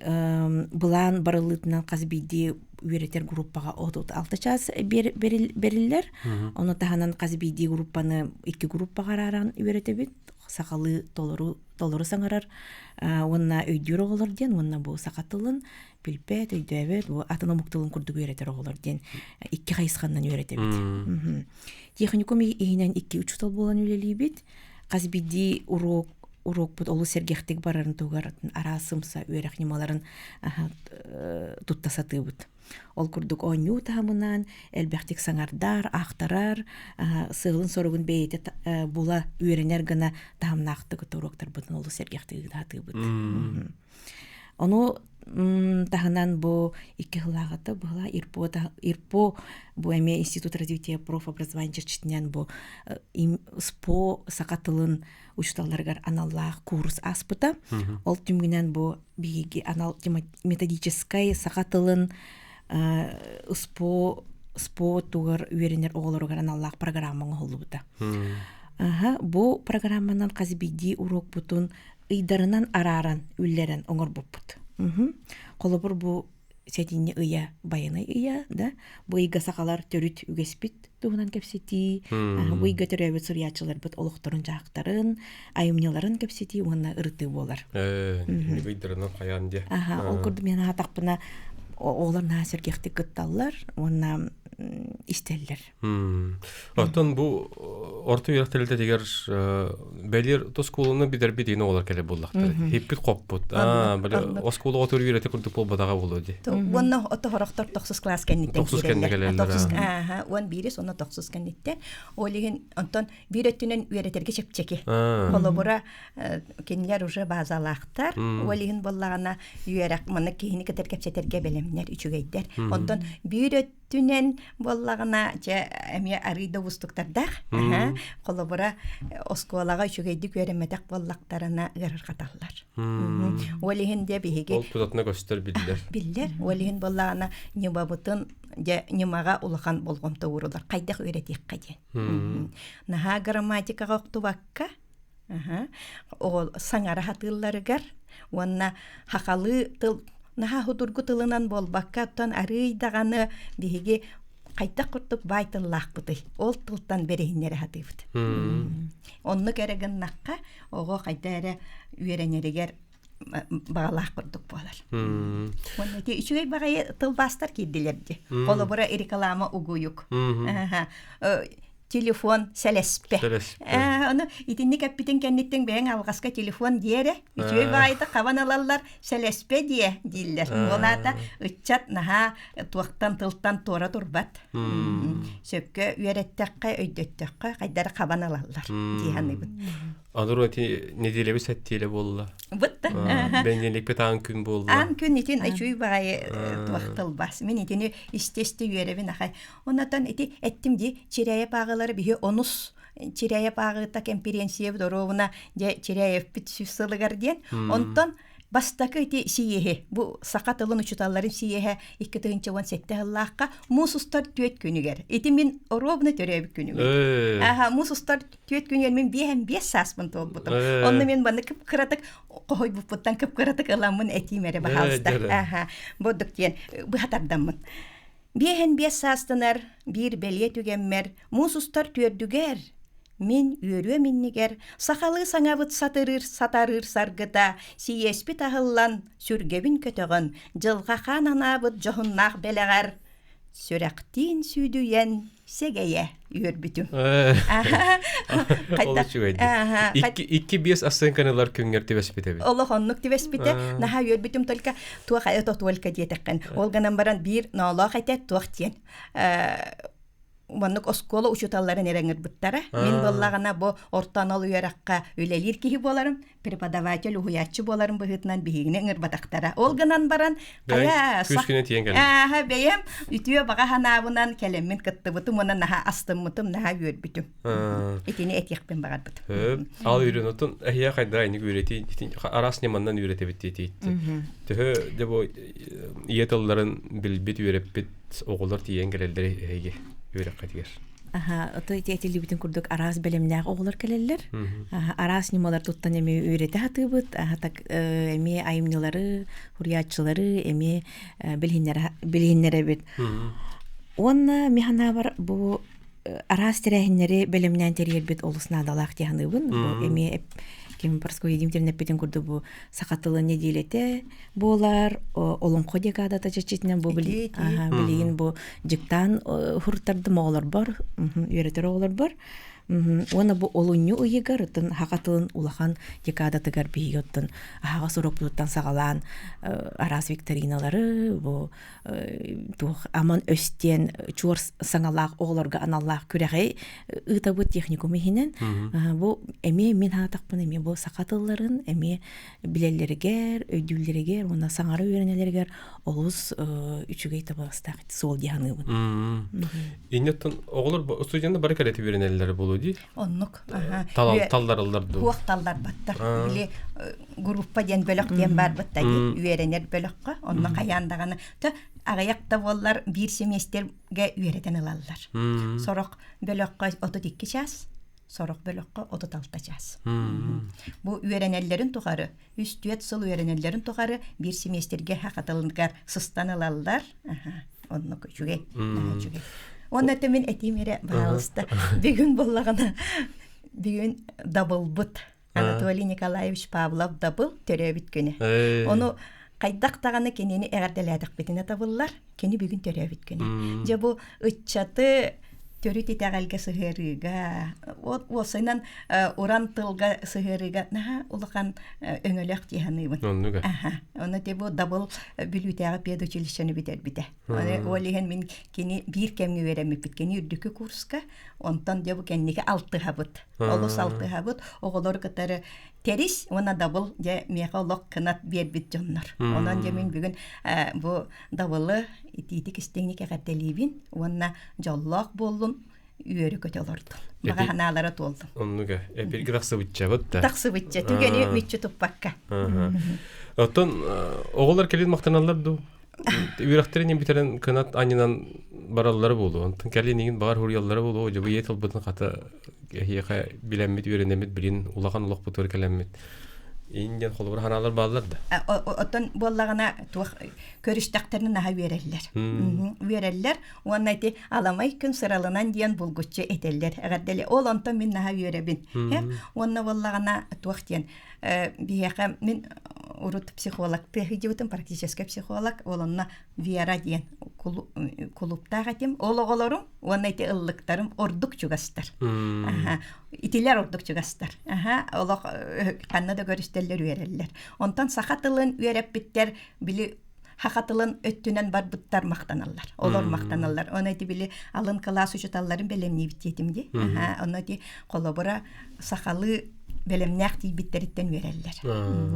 былаан барыллыытынан хас биирдии үөрэтэр группаҕа 36 чаас бэриллэр. Ону таһынан хас биирдии группаны икки группаҕа арааран үөрэтэбит. Сахалыы толору толору саҥарар уонна өйдүүр оҕолор диэн уонна бу саха тылын билбэт, өйдөөбөт, бу атын омук тылын курдук үөрэтэр оҕолор диэн икки хайысханан үөрэтэбит. Техникум иһинэн икки учуутал буолан үлэлиибит. Хас биирдии уруок уруокпут олус сэргэхтик барарын туһугар араас сымса үөрэх ньымаларын тутта сатыыбыт. Ол курдук оонньуу таһымынан элбэхтик саҥардар, аахтарар, сыалын-соругун бэйэтэ була үөрэнэр гына таһымнаахтык уруоктарбытын олус сэргэхтик ыытаатыыбыт. Ону таһынан бу икки сыллааҕыта быһыла ИРПО, ИРПО бу эмиэ Институт развития профобразования чэрчитинэн бу СПО саха тылын учууталларыгар аналлаах курс ааспыта. Ол түмүгүнэн бу биһиги анал методическай саха тылын СПО СПО тугар үөрэнэр оҕолоругар аналлаах программа оҥоһуллубута. Бу программанан хас биирдии уруокпутун ыйдарынан арааран үллэрэн оҥорбуппут. Холобур, бу сэтинньи ыйа байанай ыйа да бу ыйга сахалар төрүт үгэспит туһунан кэпсэтии, бу ыйга төрөөбүт суруйааччыларбыт олохторун дьаһахтарын, айымньыларын кэпсэтии уонна ырытыы буолар. Ыйдарынан хайаан диэ. Аха, ол курдук мен аатахпына оҕолор наһаа сэргэхтик кытталлар уонна истэллэр. Оттон бу орто үөрэх тэрилтэтигэр бэлиэр оскуоланы бүтэрбит иин оҕолор кэлэр буоллахтара. Хиппит хоппут. Аа, били оскуола отур үөрэтэ курдук буолбатаҕа буолуо дии. Уонна ото хорохтор тохсус класс кэнниттэн Тохсус кэннэ кэлэллэр. Тохсус ааха, уон биирис уонна тохсус кэнниттэн. Ол иһин онтон биир өттүнэн үөрэтэргэ чэпчэки. Холобура, кинилэр уже базалаахтар. Ол иһин буоллаҕына үөрэх манна киһини кытары кэпсэтэргэ бэлэмнэр, үчүгэйдэр. Онтон биир өттүнэн буоллаҕына, дьэ, эмиэ арыый да уустуктардаах. Холобура, оскуолаҕа үчүгэйдик үөрэммэтэх буоллахтарына ыарырҕаталлар. Ол иһин дьэ биһиги... Ол тутатына көстөр биллэр. Биллэр. Ол иһин буоллаҕына, ньымабытын дьэ ньымаҕа улахан болҕомто уурулар. Хайдах үөрэтиэххэ диэн. Наһаа грамматикаҕа охтубакка, Оҕо саҥара сатыылларыгар уонна сахалыы тыл наһаа судургу тылынан буолбакка, оттон арыый даҕаны биһиги хайдах курдук баай тыллаахпытый, ол тылтан бэриһиннэрэ сатыыбыт. Оннук эрэ гыннахха, оҕо хайда эрэ үөрэнэригэр баҕалаах курдук буолар. Уонна ити үчүгэй баҕайы тылбаастар киирдилэр дии. Холобура, реклама угуйук. Телефон сэлэспэ. Ону итинник эппитин кэнниттэн бэйэҥ алҕаска телефон диэрэ үчүгэй баҕайытык хабан ылаллар сэлэспэ диэ дииллэр. Ол аата ыччат наһаа туохтан тылтан туора турбат. Сөпкө үөрэттэххэ, өйдөттөххө хайдары хабан ылаллар дии саныыбын. Аныр эти неделеби сэттиэлэ буолла. Бытта. Бэнньэликпит аан күн буолла. Аан күн итин үчүй баҕайы туох тылбас. Мин итини истэ-истэ үөрэбин ахай. Оннотон ити эттим ди Чиряев ааҕылары биһи онус Чиряев ааҕыыта кэмпириэнсийэ доруобуна дьэ Чиряевпит сүүс сылыгар диэн. Онтон Бастакы ити сийиэһи, бу саха тылын учууталларын сийиэһэ 2017 сыллаахха муус устар түөрт күнүгэр. Ити мин оруобуна төрөөбүт күнүм. Аха, муус устар түөрт күнүгэр мин 55 сааспын туолбутум. Онно мин манна кып-кыратык хоһуйбуппуттан кып-кыратык ыламмын этиим эрэ баһаалыста. Аха, бурдук диэн быһа тардаммын. 55 саастанар биир бэлиэ түгэммэр муус устар түөрдүгэр Мин үөрүөм иннигэр сахалыы саҥабыт сатырыыр сатарыыр саргыта сийиэспит аһыллан, сүргэбин көтөҕөн, дьылҕа хаан анаабыт дьоһуннаах бэлэҕэр сүрэхтиин сүүдүйэн сэгэйэ үөрбүтүм. Ол үчүгэй дии. Икки биэс ассыҥканы ылар күҥҥэр түбэспит эбит. Олох оннук түбэспитэ. Наһаа үөрбүтүм только туох это только диэтэххин. Ол гынан баран биир ноолоох этэ туох диэн маннык оскуола учууталларын эрэ ыҥырбыттара. Мин буоллаҕына бу орто анал үөрэххэ үлэлиир киһи буоларым, преподаватель уһуйааччы буоларым быһыытынан биһигини ыҥырбатахтара. Ол гынан баран хайа ааха бэйэм үтүө баҕа санаабынан кэлэммин кыттыбытым уонна наһаа астыммытым, наһаа үөрбүтүм. Итини этиэхпин баҕарбытым. Ал үрүн отун эһиэ хайда иник үөрэтии араас ньыманнан үөрэтэбит диэтиитти. Төһө дьэ бу ийэ тылларын билбит үөрэппит оҕолор тиийэн кэлэллэр эһиги үөрэххитигэр? Аха, ото ити этиллибитин курдук араас бэлэмнээх оҕолор кэлэллэр. Араас ньымалар туттан эмиэ үөрэтэ сатыыбыт. Аха, так эмиэ айымньылары, суруйааччылары эмиэ билиһиннэрэбит. Уонна мин санаабар бу араас тэрээһиннэри бэлэмнээн тэрийэрбит олус наадалаах дии саныыбын. Бу эмиэ ким Прасковья Дмитриевна эппитин курдук бу саха тылын нэдиэлэтэ буолар олоҥхо декадата чэччитинэн бу билигин бу дьыктаан хуруттардым оҕолорбор үөрэтэр оҕолорбор уонна бу олунньу ыйыгар оттон саха тылын улахан декадатыгар биһиги оттон аһаҕас уруокпутуттан саҕалаан араас викториналары бу туох аман өс диэн чуор саҥалаах оҕолорго аналлаах күрэҕи ыытабыт техникум иһинэн бу эмиэ мин аатахпын эмиэ бу саха тылларын эмиэ билэллэригэр өйдүүллэригэр уонна саҥара үөрэнэллэригэр олус үчүгэй табыгастаах суол дии саныыбын. Иннеттон оҕолор студенттар бары кэлэтэ үөрэнэллэр буолуо дии. Оннук. Таллараллар дуу. Туох талларбаттар. Били группа диэн бөлөх диэн барбыт да үөрэнэр бөлөххө онно хайаан даҕаны аҕыйах да буоллар биир семестргэ үөрэтэн ылаллар. Сорох бөлөххө 32 чаас, сорох бөлөххө 36 чаас. Бу үөрэнэллэрин тухары, үс-түөрт сыл үөрэнэллэрин тухары биир семестргэ хатылыгар сыстан ылаллар. Оннук үчүгэй, үчүгэй. Уонна мин этиим эрэ, баһаалыста, бүгүн буоллаҕына, бүгүн дабылбыт. Анатолий Николаевич Павлов дабыл төрөөбүт күнэ. Ону хайдах даҕаны кинини эҕэрдэлээтэхпитинэ табыллар, кини бүгүн төрөөбүт күнэ. Дьэ бу ыччаты төрүт итэҕэлгэ сыһыарыыга, уопсайынан уран тылга сыһыарыыга наһаа улахан өҥөлөөх дии саныыбын. Оннуга. Аха. Ону те бу дабыл Бүлүүтээҕи педучилищены бүтэрбитэ. Ол иһин мин кини биир кэмҥэ үөрэммиппит. Кини үрдүкү курска, онтон дьэ бу кэнники алтыһабыт. Олус алтыһабыт. Оҕолор кытары тэрис уонна дабыл дьэ миэхэ олох кынат биэрбит дьоннор. Онон дьэ мин бүгүн бу дабылы итиитик истиҥник эҕэрдэлиибин уонна дьоллоох буоллун үөрү көтө олордум. Баҕа санаалара туоллум. Оннуга. Эпирги тахсыбыччабыт да. Тахсыбычча. Түгэни мүччү туппакка. Оттон оҕолор кэлин махтаналлар дуу? Үөрэхтэрин бүтэрэн кынат анньынан бараллара буолуо. Онтон кэлин игин баҕар хуруйаллара буолуо. Дьэ бу ийэ тылбытын хата эһиэхэ билэммит, үөрэнэммит, билин улахан олохпутугар кэлэммит. Индиан холобур ханаалар бааллар да. Оттон буоллаҕына туох көрүстэхтэринэ наһаа үөрэллэр. Үөрэллэр уонна ити аламай күн сыралынан диэн булгуччу этэллэр. Эҕэрдэлэ. Ол онтон мин наһаа үөрэбин. Уонна буоллаҕына туох диэн биһиэхэ мин урут психологтыы сылдьыбытым, практическай психолог. Ол онно Вера диэн кулууптаах этим. Ол оҕолорум уонна ити ыллыктарым ордук чугастар. Итилэр ордук чугастар. Олох ханна да көрүстэллэр үөрэллэр. Онтон саха тылын үөрэппиттэр били саха тылын өттүнэн барбыттар махтаналлар. Олор махтаналлар. Оны ити били алын кылаас учуталларын бэлэмниибит диэтим ди. Онно ити холобура сахалыы бэлэмнээх тиийбиттэриттэн үөрэллэр.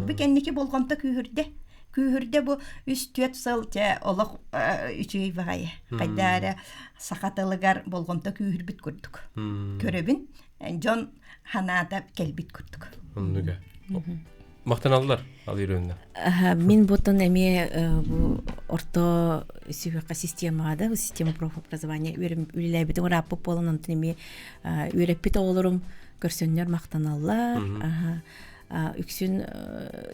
Бу кэнники болҕомто күүһүрдэ. Күүһүрдэ бу үс-түөрт сыл дьэ олох үчүгэй баҕайы. Хайда эрэ саха тылыгар болҕомто күүһүрбүт курдук. Көрөбүн, дьон ханаата кэлбит курдук. Оннуга. Махтаналлар алыырыынна. Мин бутун эмиэ бу орто сүһүөххэ системаҕа да система профобразования үлэлээбитим ырааппыт буолан онтон эмиэ үөрэппит оҕолорум көрсөннөр махтаналлар. Үксүн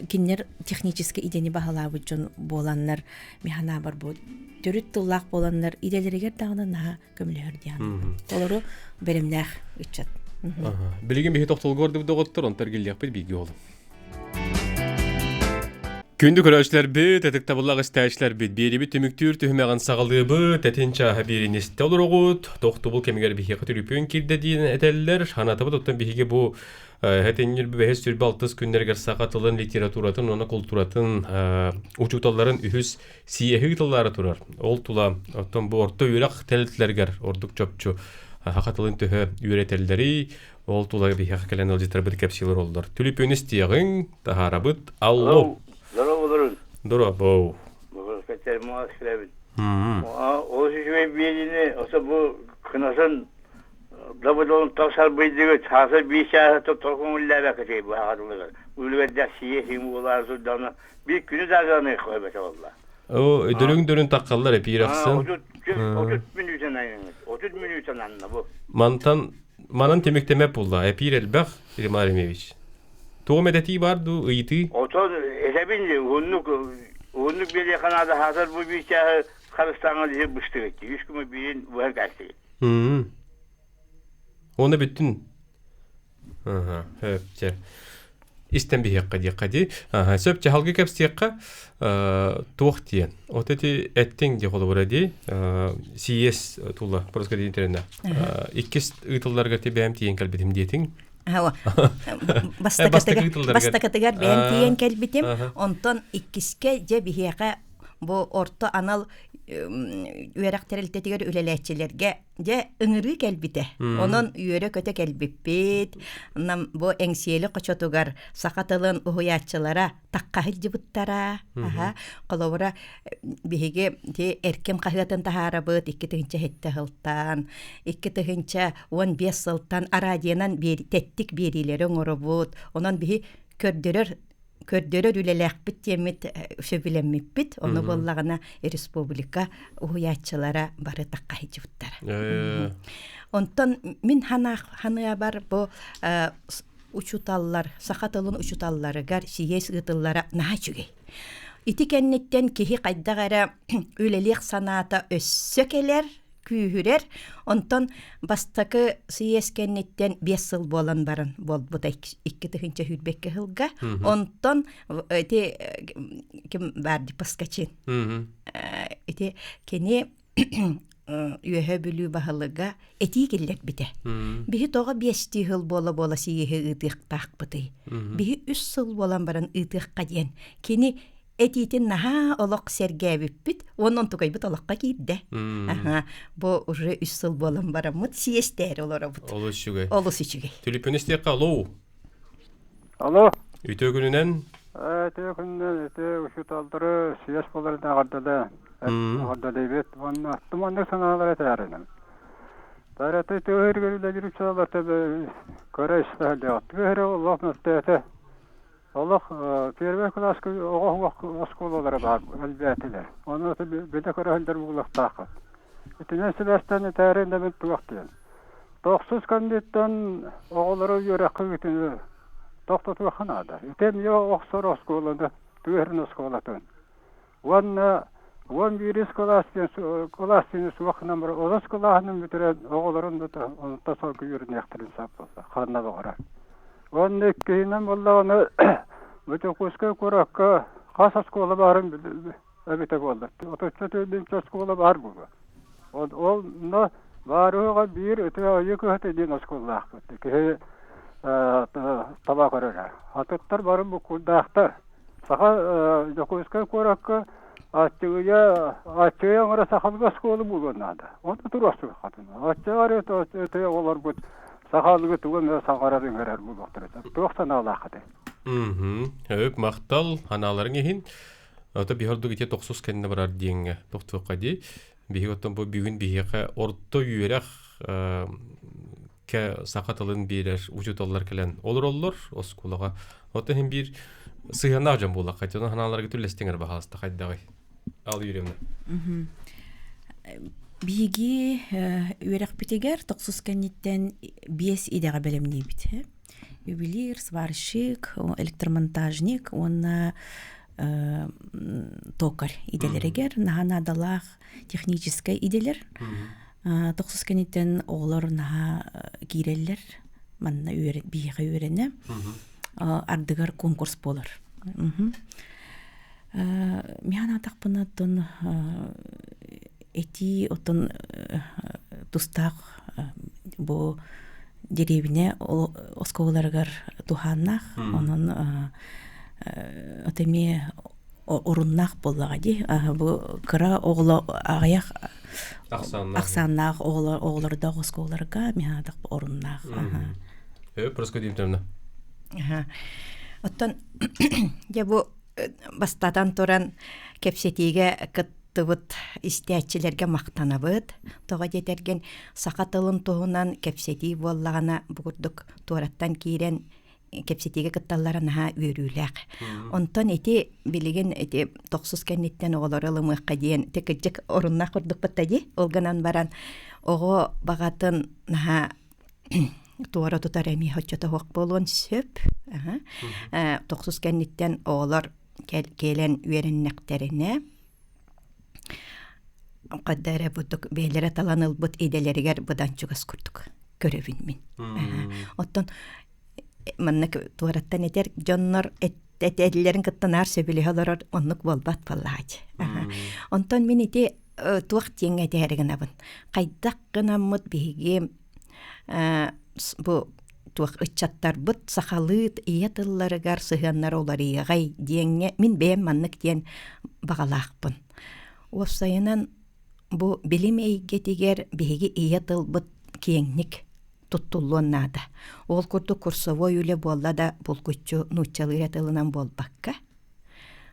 кинилэр техническэй идэни баһылаабыт дьон буоланнар механаабар бу төрүт тыллаах буоланнар идэлэригэр даҕаны наһаа көмөлөһөр диэн толору бэлэмнээх ыччат. Билигин биһи тохтолго ордубут доҕоттор, онтон эргиллиэхпит бииргэ олум. Күндү көрөөччүлэрбит, ытыктабыллаах истээччилэрбит, биэрибит түмүктүүр түһүмэҕин саҕалыыбыт, этин чааһа биирин истэ олороҕут, тохтобул кэмигэр биһиэхэ түлүпүөн киирдэ диэн этэллэр. Санаатыбыт оттон биһиги бу Этиннир бэһис сүрбэ алтыс күннэригэр саха тылын, литературатын уонна култууратын учууталларын үһүс сийэһи тыллаары турар. Ол тула оттон бу орто үөрэх тэрилтэлэригэр ордук чопчу саха тылын төһө үөрэтэллэрий, ол тула биһиэхэ кэлэн ыалдьыттарбыт кэпсиилэр оллор. Түлүпүөн истиэҕиҥ, таһаарабыт. Алло! Здорово, Здорово. Ол үчүгэй биэриини ото бу кынасын Добудолун тосарбыйдыгыт, хааса биир чааһы токуҥуллээбэккэ быһаҕатылыгар. Үлүгэрдээх сиэ сиҥ буолаары турдаҕына биир күнү даҕаны эбэтэ буолла. О, дөрүҥ-дөрүн таххаллар эпиир ахсын. 30 мүнүүтэн айаҥыт. 30 мүнүүтэн анна бу. Мантан манан түмүктэмэп булла. Эпиир элбэх, Римар Ремевич. Тугу мэдэтии бар дуу, ыйытыы? Отон этэбин уһуннук уһуннук биэриэхэ наада хаасар бу биир чааһы харыстааҥҥа диһи быстыгыт. Үс күмү биирин быһан кээстигит. Уонна бүттүн. Аха, сөп, чэ. Истэн биһиэххэ диэххэ дии. Аха, сөп, чаһалгы кэпсиэххэ туох диэн. Вот эти эттиҥ дии холобура дии. Сиес тула происходит интернет. Иккис ыытылларга ти бэйэм тиийэн кэлбитим диэтиҥ. Бастакытыгар бэйэм тиийэн кэлбитим. Онтон иккискэ дьэ биһиэхэ бу орто анал үөрэх тэрилтэтигэр үлэлээччилэргэ дьэ ыҥырыы кэлбитэ. Онон үөрэ-көтө кэлбиппит. Нам бу Эҥсиэли хочотугар саха тылын уһуйааччылара тахха сылдьыбыттара. Аха. Холобура, биһиги ити Эркин хаһыатын таһаарабыт 2007 сылтан, 2015 сылтан араадьыйанан тэттик биэриилэри оҥоробут. Онон биһи көрдөрөр көрдөрөр үлэлээхпит диэммит сөбүлэммиппит. Ону буоллаҕына республика уһуйааччылара бары таккаһыйдьыбыттара. Онтон мин ханыабар бу учуталлар, саха тылын учуталларыгар сийиэс ыытыллара наһаа үчүгэй. Ити кэнниттэн киһи хайдах эрэ үлэлиэх санаата өссө кэлэр, күүһүрэр. Онтон бастакы сийиэс кэнниттэн 5 сыл буолан баран буолбута 2022 сылга. Онтон ити ким баар Паскачин. Ити кини Үөһэ Бүлүү баһылыга этии киллэрбитэ. Биһи тоҕо биэстии сыл буола-буола сийиэһи ыытыахтаахпытый? Биһи үс сыл буолан баран ыытыахха диэн. Кини этиитин наһаа олох сэргээбиппит уонна онтукайбыт олоххо киирдэ. Аха, бу уже үс сыл буолан бараммыт сиэстээри олоробут. Олус үчүгэй. Олус үчүгэй. Түлүпүн истиэххэ алло. Алло. Үтүө күнүнэн. Үтүө күнүнэн, үтүө учууталлары съезд буоларын эҕэрдэлээ. Эҕэрдэлиибит уонна туманнык санаалары этээринэн. Тараты тыаһыргар үлэлиир учууталлар көрө истэ Тыаһыры олох мөлтөөтө. Олох первый класска оҕо оскуолалара баар элбээтилэр. Ону билэ көрөһүллэр буолуохтааххыт. Итинэн сибээстээн этээри иннибин туох диэн. Тохсус кэнниттэн оҕолору үөрэххэ ыытыны. Тохтотуохха наада. Ити эмиэ охсор оскуоланы, тыаһырын оскуолатын. Уонна уон биирис кылаас диэн кылаас диэни суох гынан баран, олус кылааһынан бүтэрэн оҕолорун да онтон салгыы үөрэниэхтэрин сөп буолла, ханна баҕарар. Уонна иккиһинэн буоллаҕына, бу Дьокуускай куоракка хас оскуола баарын эбитэ буоллар. Отучча тыһыынча оскуола баар буолуо. Ол онно баарыһыга биир ити Айыы кыһата диэн оскуолалаахпыт. Киһи таба көрөрө. Атыттар бары буккурдаахтар. Саха Дьокуускай куоракка аччыгыйа аччыгый оҥоро сахалыы оскуола буолуон наада. Онно туруорсуоххатын. Оччоҕо эрэ олорбут сахалыы тугу эмэ саҥарар ыҥырар буолуохтара. Туох санаалааххытый? Өп махтал анааларыҥ иһин. Ото биһи ордук ити тохсус кэннэ барар диэҥҥэ тохтуохха дии. Биһиги оттон бу бүгүн биһиэхэ орто үөрэх кэ саха тылын биэрэр учууталлар кэлэн олороллор оскуолаҕа. Оттон иһин биир сыһыаннаах дьон буоллахха, дьону санааларга түллэстиҥэр баһаалыста хайдаҕый? Ал Юрьевна. Биһиги үөрэхпитигэр тохсус кэнниттэн биэс идэҕэ бэлэмниибит. Ювелир, сварщик, электромонтажник уонна токарь идэлэригэр наһаа наадалаах техническэй идэлэр. Тохсус кэнниттэн оҕолор наһаа киирэллэр, манна биһиэхэ үөрэнэ. Ардыгар конкурс буолар. Мин анаатахпына оттон этии оттон тустаах бу деревня оскуолаларыгар туһааннаах онон от эмиэ оруннаах буоллаҕа дии бу кыра оҕоло аҕыйах ахсааннаах оҕолордоох оскуолаларга миһаатах оруннаах. Прасковья Дмитриевна. Оттон дьэ бу бастатан туран кэпсэтиигэ кыттыбыт истээччилэргэ махтанабыт. Тоҕо диэтэргин саха тылын туһунан кэпсэтии буоллаҕына бу курдук туораттан киирэн кэпсэтиигэ кытталлара наһаа үөрүүлээх. Онтон ити билигин ити тохсус кэнниттэн оҕолору ылымыахха диэн ити кырдьык оруннаах курдукпут да дии. Ол гынан баран оҕо баҕатын наһаа туора тутар эмиэ оччото суох буолуон сөп. Тохсус кэнниттэн оҕолор кэлэн үөрэннэхтэринэ хайда эрэ бурдук бэйэлэрэ талан ылбыт идэлэригэр быдан чугас курдук көрөбүн мин. Оттон маннык туораттан этэр дьоннор этэллэрин кытта наар сөбүлэһэ олорор оннук буолбат буоллаҕа. Онтон мин ити туох диэҥҥэ этээри гынабын. Хайдах гынаммыт биһиги бу туох ыччаттарбыт сахалыы ийэ тылларыгар сыһыаннара уларыйыаҕай диэҥҥэ мин бэйэм маннык диэн баҕалаахпын. Уопсайынан бу билим эйгэтигэр биһиги ийэ тылбыт киэҥник туттуллуон наада. Ол курдук курсовой үлэ буолла да булгуччу нууччалыы эрэ тылынан буолбакка,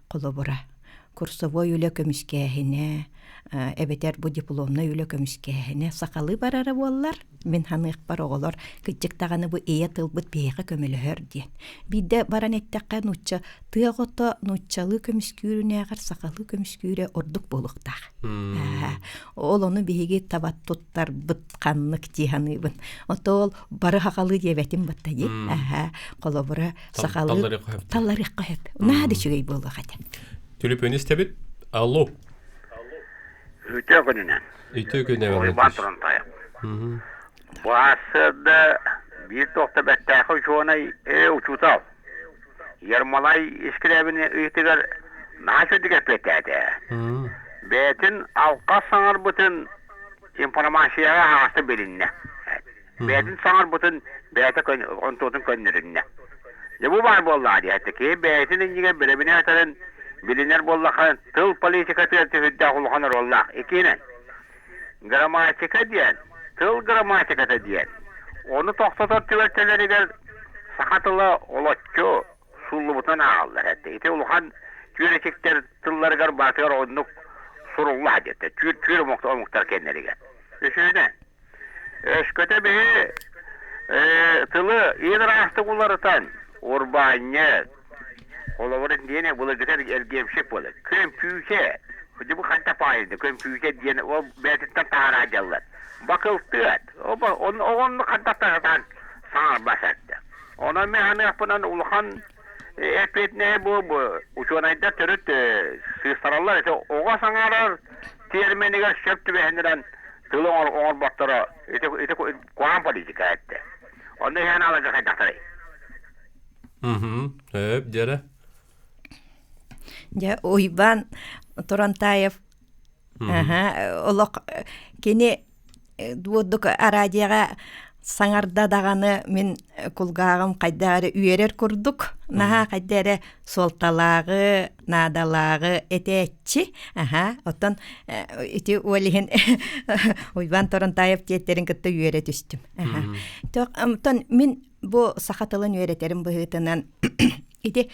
холобура, курсовой үлэ көмүскээһинэ эбэтэр бу дипломнай үлэ көмүскээһинэ сахалыы барара буоллар, мин ханыахпар оҕолор кырдьык даҕаны бу ийэ тылбыт биһиэхэ көмөлөһөр диэн. Биирдэ баран эттэххэ нуучча тыа оҕото нууччалыы көмүскүүрүнээҕэр сахалыы көмүскүүрэ ордук буолуохтаах. Ол ону биһиги таба туттарбыт ханнык дии саныыбын. Ото ол бары сахалыы диэбэтим батта дии. Холобура сахалыы талларыахха сөп. Наһаа да үчүгэй буолуох этэ. Түлүпүөн истэбит. Алло. Үтүө күнүнэн. Үтүө күнүнэн. Уйбаан туран тайах. Баасырда биир туохта бэттээхи учуонай учуутал Ермолай Искрябин ыйытыгар наһаа үчүгдүк эппиэттээтэ. Бэйэтин алҕас саҥарбытын информацияҕа аһаҕастык билиннэ. Бэйэтин саҥарбытын бэйэтэ онтуотун көннөрүннэ. Дьэ бу баар буоллаҕа диэхтэ киһи бэйэтин иннигэр бэрэбинэ этэрин билинэр буоллаха тыл политикатыгар түһүрдээх улахан оруоллаах. Иккиһинэн, грамматика диэн, тыл грамматиката диэн, ону тохтотор түбэлтэлэригэр саха тыла олоччу сууллубутунан ааҕаллар этэ. Ити улахан түөрэтиктэр тылларыгар баатыгар оннук сурулла диэтэ. Түүр түүр омуктар кэннэригэр. Үсүһүнэн, Өскөтө биһи тылы иин ыраастык уларытан, урбаанньыт, холобур диэн былыргыта эргиэмсик буолар. Көмпүүтэ, бу ханта паайында көмпүүтэ диэн ол бэйэтиттэн таһаараа дьаллар. Бакылтыат, онну ханта таһытан саҥарбас этэ. Онон мин саныахпынан улахан эппиэтинэһи бу учуонайдар төрүт сыыстараллар. Ити оҕо саҥарар тиэрминигэр сөп түбэһиннэрэн тылы оҥорботторо ити ити куһаҕан политика эттэ. Онно иһэн аларга хайдахтарый? Өп, дьэрэ. Дьэ, Уйбаан Турантаев олох кини дуодук араадьыйаҕа саҥарда даҕаны мин кулгааҕым хайдах эрэ үөрэр курдук наһаа хайда эрэ суолталааҕы наадалааҕы этээччи аһаа оттон ити уол иһин Уйбаан Торонтаев диэттэрин кытта үөрэ түстүм оттон мин бу саха тылын үөрэтэрим быһыытынан ити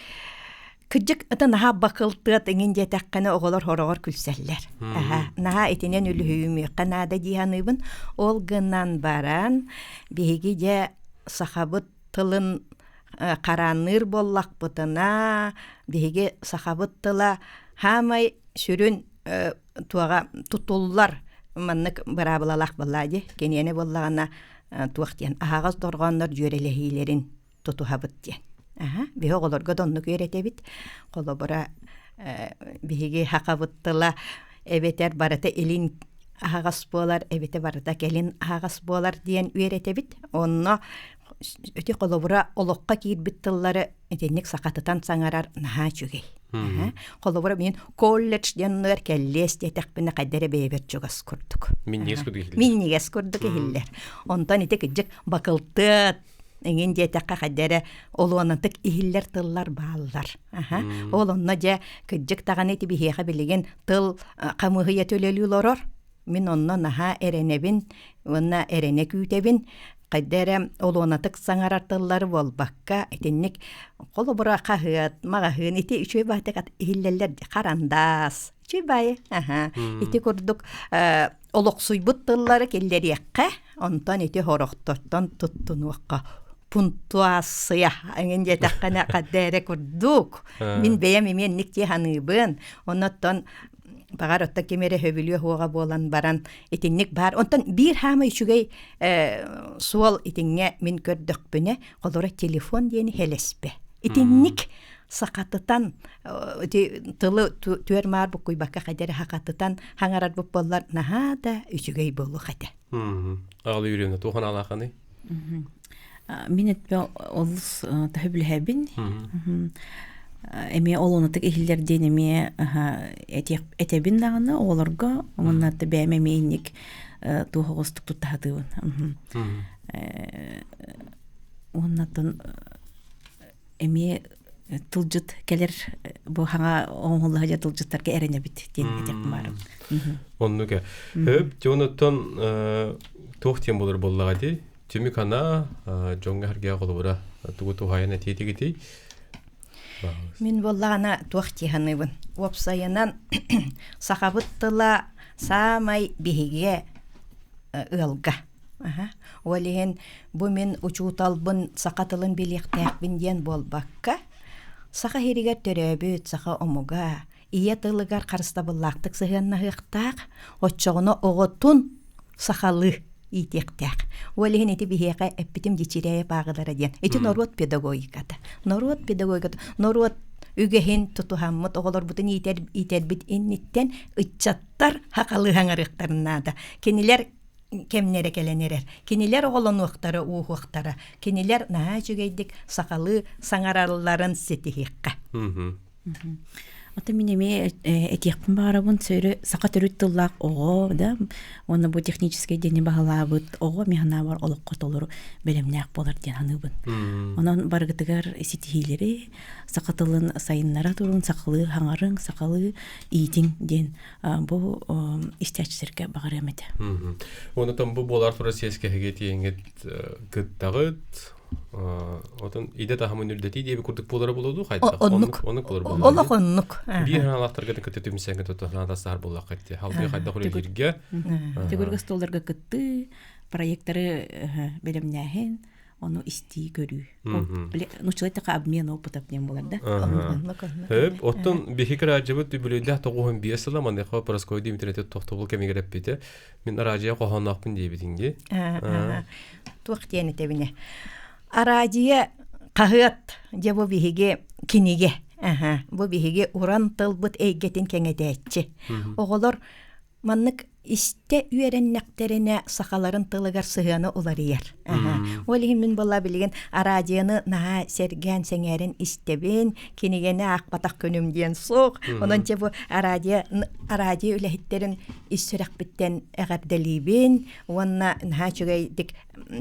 Кырдьык, ата наһаа бакылтыат иҥин диэтэххинэ оҕолор хороҕор күлсэллэр. Аһа, наһаа итинэн үлүһүйүмүөххэ наада дии саныыбын. Ол гынан баран, биһиги дьэ сахабыт тылын хараанныыр буоллахпытына, биһиги сахабыт тыла хаамай сүрүн туоҕа тутуллар маннык быраабылалаах буоллаа дии. Киниэнэ буоллаҕына туох диэн аһаҕас дорҕооннор дьүөрэлэһиилэрин тутуһабыт диэн. Аһа, биһи оҕолорго да оннук үөрэтэбит. Холобура, биһиги хахабыт тыла эбэтэр барыта илин аһаҕас буолар, эбэтэ барыта кэлин аһаҕас буолар диэн үөрэтэбит. Онно ити холобура олоххо киирбит тыллары итинник сахатытан саҥарар наһаа үчүгэй. Холобура мин колледж диэн кэллиэс диэтэхпинэ хайда эрэ бэйэбэр чугас курдук. Минньигэс курдук иһиллэр. Минньигэс курдук иһиллэр. Онтон ити кырдьык бакылтыат эҥин диэтэххэ хайда эрэ олуонатык иһиллэр тыллар бааллар. Аха. Ол онно дьэ кырдьык даҕаны ити биһиэхэ билигин тыл хамыыһыйа төлөлүү олорор. Мин онно наһаа эрэнэбин уонна эрэнэ күүтэбин. Хайда эрэ олуонатык саҥарар тыллары буолбакка итинник холобура хаһыат, маҕаһыын ити үчүгэй баҕайытык иһиллэллэр харандаас үчүгэй баайы. Аха. Ити курдук олохсуйбут тыллары киллэриэххэ, онтон ити сорохтортон туттунуохха пунктуация эҥин диэтэххинэ хадда эрэ курдук. Мин бэйэм эмиэ инник дии саныыбын. Оннуттан баҕар оттон ким эрэ сөбүлүө суоҕа буолан баран итинник баар. Онтон биир хаамай үчүгэй суол итиҥҥэ мин көрдөхпүнэ, холоро телефон диэни хэлэспэ. Итинник сахатытан ити тылы түөр-маар буккуйбакка хайдары хакатытан хаҥарарбыт буоллар наһаа да үчүгэй буолуох этэ. Аҕалы Юрьевна туох анаалааханый? Мин этпэ олус төһөбүлэһэбин. Эмиэ ол онутук иһиллэр диэн эмиэ этэбин даҕаны оҕолорго уонна бэйэм эмиэ инник туох оҕустук туттаһатыыбын. Уоннаттан эмиэ тылдьыт кэлэр бу хаҥа оҥоһулла сылдьар тылдьыттарга эрэнэбит диэн этиэхпин баарым. Оннук ээ. Хөп, дьонуттан туох диэн буолар буоллаҕа дии? Түмүк анаа дьоҥҥо сэргээх холобура тугу туһаайан этиэтигитий? Мин буоллаҕына туох дии саныыбын. Уопсайынан сахабыт тыла саамай биһигэ ыалга. Ол иһин бу мин учууталбын саха тылын билиэхтээхпин диэн буолбакка, саха сиригэр төрөөбүт саха омуга ийэ тылыгар харыстабыллаахтык сыһыаннаһыахтаах, оччоҕуна оҕотун сахалыы иитиэхтээх. Ол иһин ити биһиэхэ эппитим Дичирээйэп ааҕылара диэн. Ити норуот педагогиката. Норуот педагогиката. Норуот үгэһин тутуһаммыт оҕолорбутун иитэр иитэрбит инниттэн ыччаттар сахалыы саҥарыахтарын наада. Кинилэр кэмнэрэ кэлэн эрэр. Кинилэр оҕолонуохтара, ууһуохтара. Кинилэр наһаа үчүгэйдик сахалыы саҥаралларын ситиһиэххэ. Ото мин эмиэ этиэхпин баҕарабын сөрү саха төрүт тыллаах оҕо да уонна бу техническэй диэни баһылаабыт оҕо мин санаабар олоххо толору бэлэмнээх буолар диэн саныыбын. Онон барыгытыгар ситиһиилэри саха тылын сайыннара турун, сахалыы хаҥарыҥ, сахалыы иитиҥ диэн бу истээччилэргэ баҕарыам этэ. Онотон бу буолар турар сиэскэһигэ тиэҥҥит кыттаҕыт отон идэ таһымын үрдэтии диэби курдук буолара буолуо дуу хайдах оннук оннук буолар буолуо олох оннук биир ханалаахтарга кытта түмсэҥҥэ тото наадастаһар буоллахха ити халгыы хайдах үлэлииргэ төгүрүк остуолларга кыттыы проекттары бэлэмнээһин ону истии көрүү. Нуччалай така обмен опытов диэн буолар да. Хөп, оттон биһиги раадьыбыт үбүлүйдээх 95 сыла маныаха Парасковья Дмитриевна тохтобул кэмигэр эппитэ. Мин араадьыйа хоһоонноохпун диэбитиҥ дии. Туох диэн этэбинэ. Араадьыйа Хаһыат, дьэ бу биһиги кинигэ. Аха, бу биһиги уран тылбыт эйгэтин кэҥэтээччи. Оҕолор маннык истэ үөрэннэхтэринэ сахаларын тылыгар сыһыана уларыйар. Ол иһин мин буолла билигин араадьыйаны наһаа сэргээн сэҥээрэн истэбин, кинигэни аахпатах күнүм диэн суох. Онон дьэ бу араадьыйа араадьыйа үлэһиттэрин ис сүрэхпиттэн эҕэрдэлиибин уонна наһаа үчүгэйдик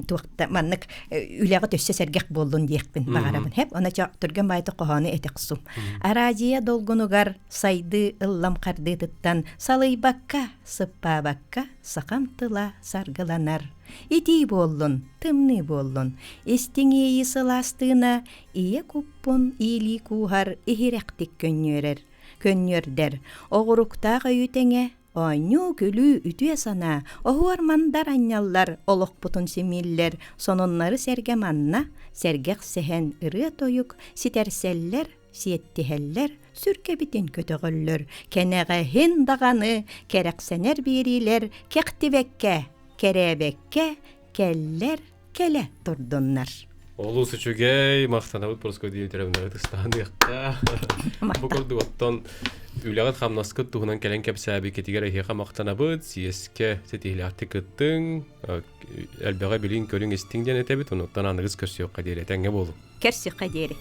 туохта маннык үлэҕэ төссө сэргэх буоллун диэхпин баҕарабын. Хэп, она түргэн баайты хоһоону этексум. Араадьыйа долгунугар сайды ыллам хардыытыттан салыйбакка, сыппаабакка сахам тыла саргыланар. Итии буоллун, тымныы буоллун, истиҥ иэйии сылаастыына ийэ куппун иилии кууһар иһирэхтик көнньүөрэр. Көнньүөрдэр, оҕуруктаах өйү тэҥэ Оонньуу-күлүү, үтүө санаа, оһуор-мандар анньаллар, олохпутун симииллэр, сонуннары сэргэ манна, сэргэх сэһэн, ырыа-тойук, ситэрсэллэр, сиэттиһэллэр, сүргэбитин көтөҕөллөр, кэнэҕэһин даҕаны кэрэхсэнэр биэриилэр кэхтибэккэ, кэрээбэккэ кэллэр, кэлэ турдуннар. Олус үчүгэй, махтанабыт Прасковья Дмитриевна ытыстаныахха. Бу курдук оттон үлэҕит хамнаскыт туһунан кэлэн кэпсээбиккитигэр эһиэхэ махтанабыт, сиэскэ ситиһилээхтик кыттыҥ, элбэҕи билиҥ көрүҥ истиҥ диэн этэбит, онуттан аныгыс көрсүөххэ диэри этэҥҥэ буолуҥ. Көрсүөххэ диэри.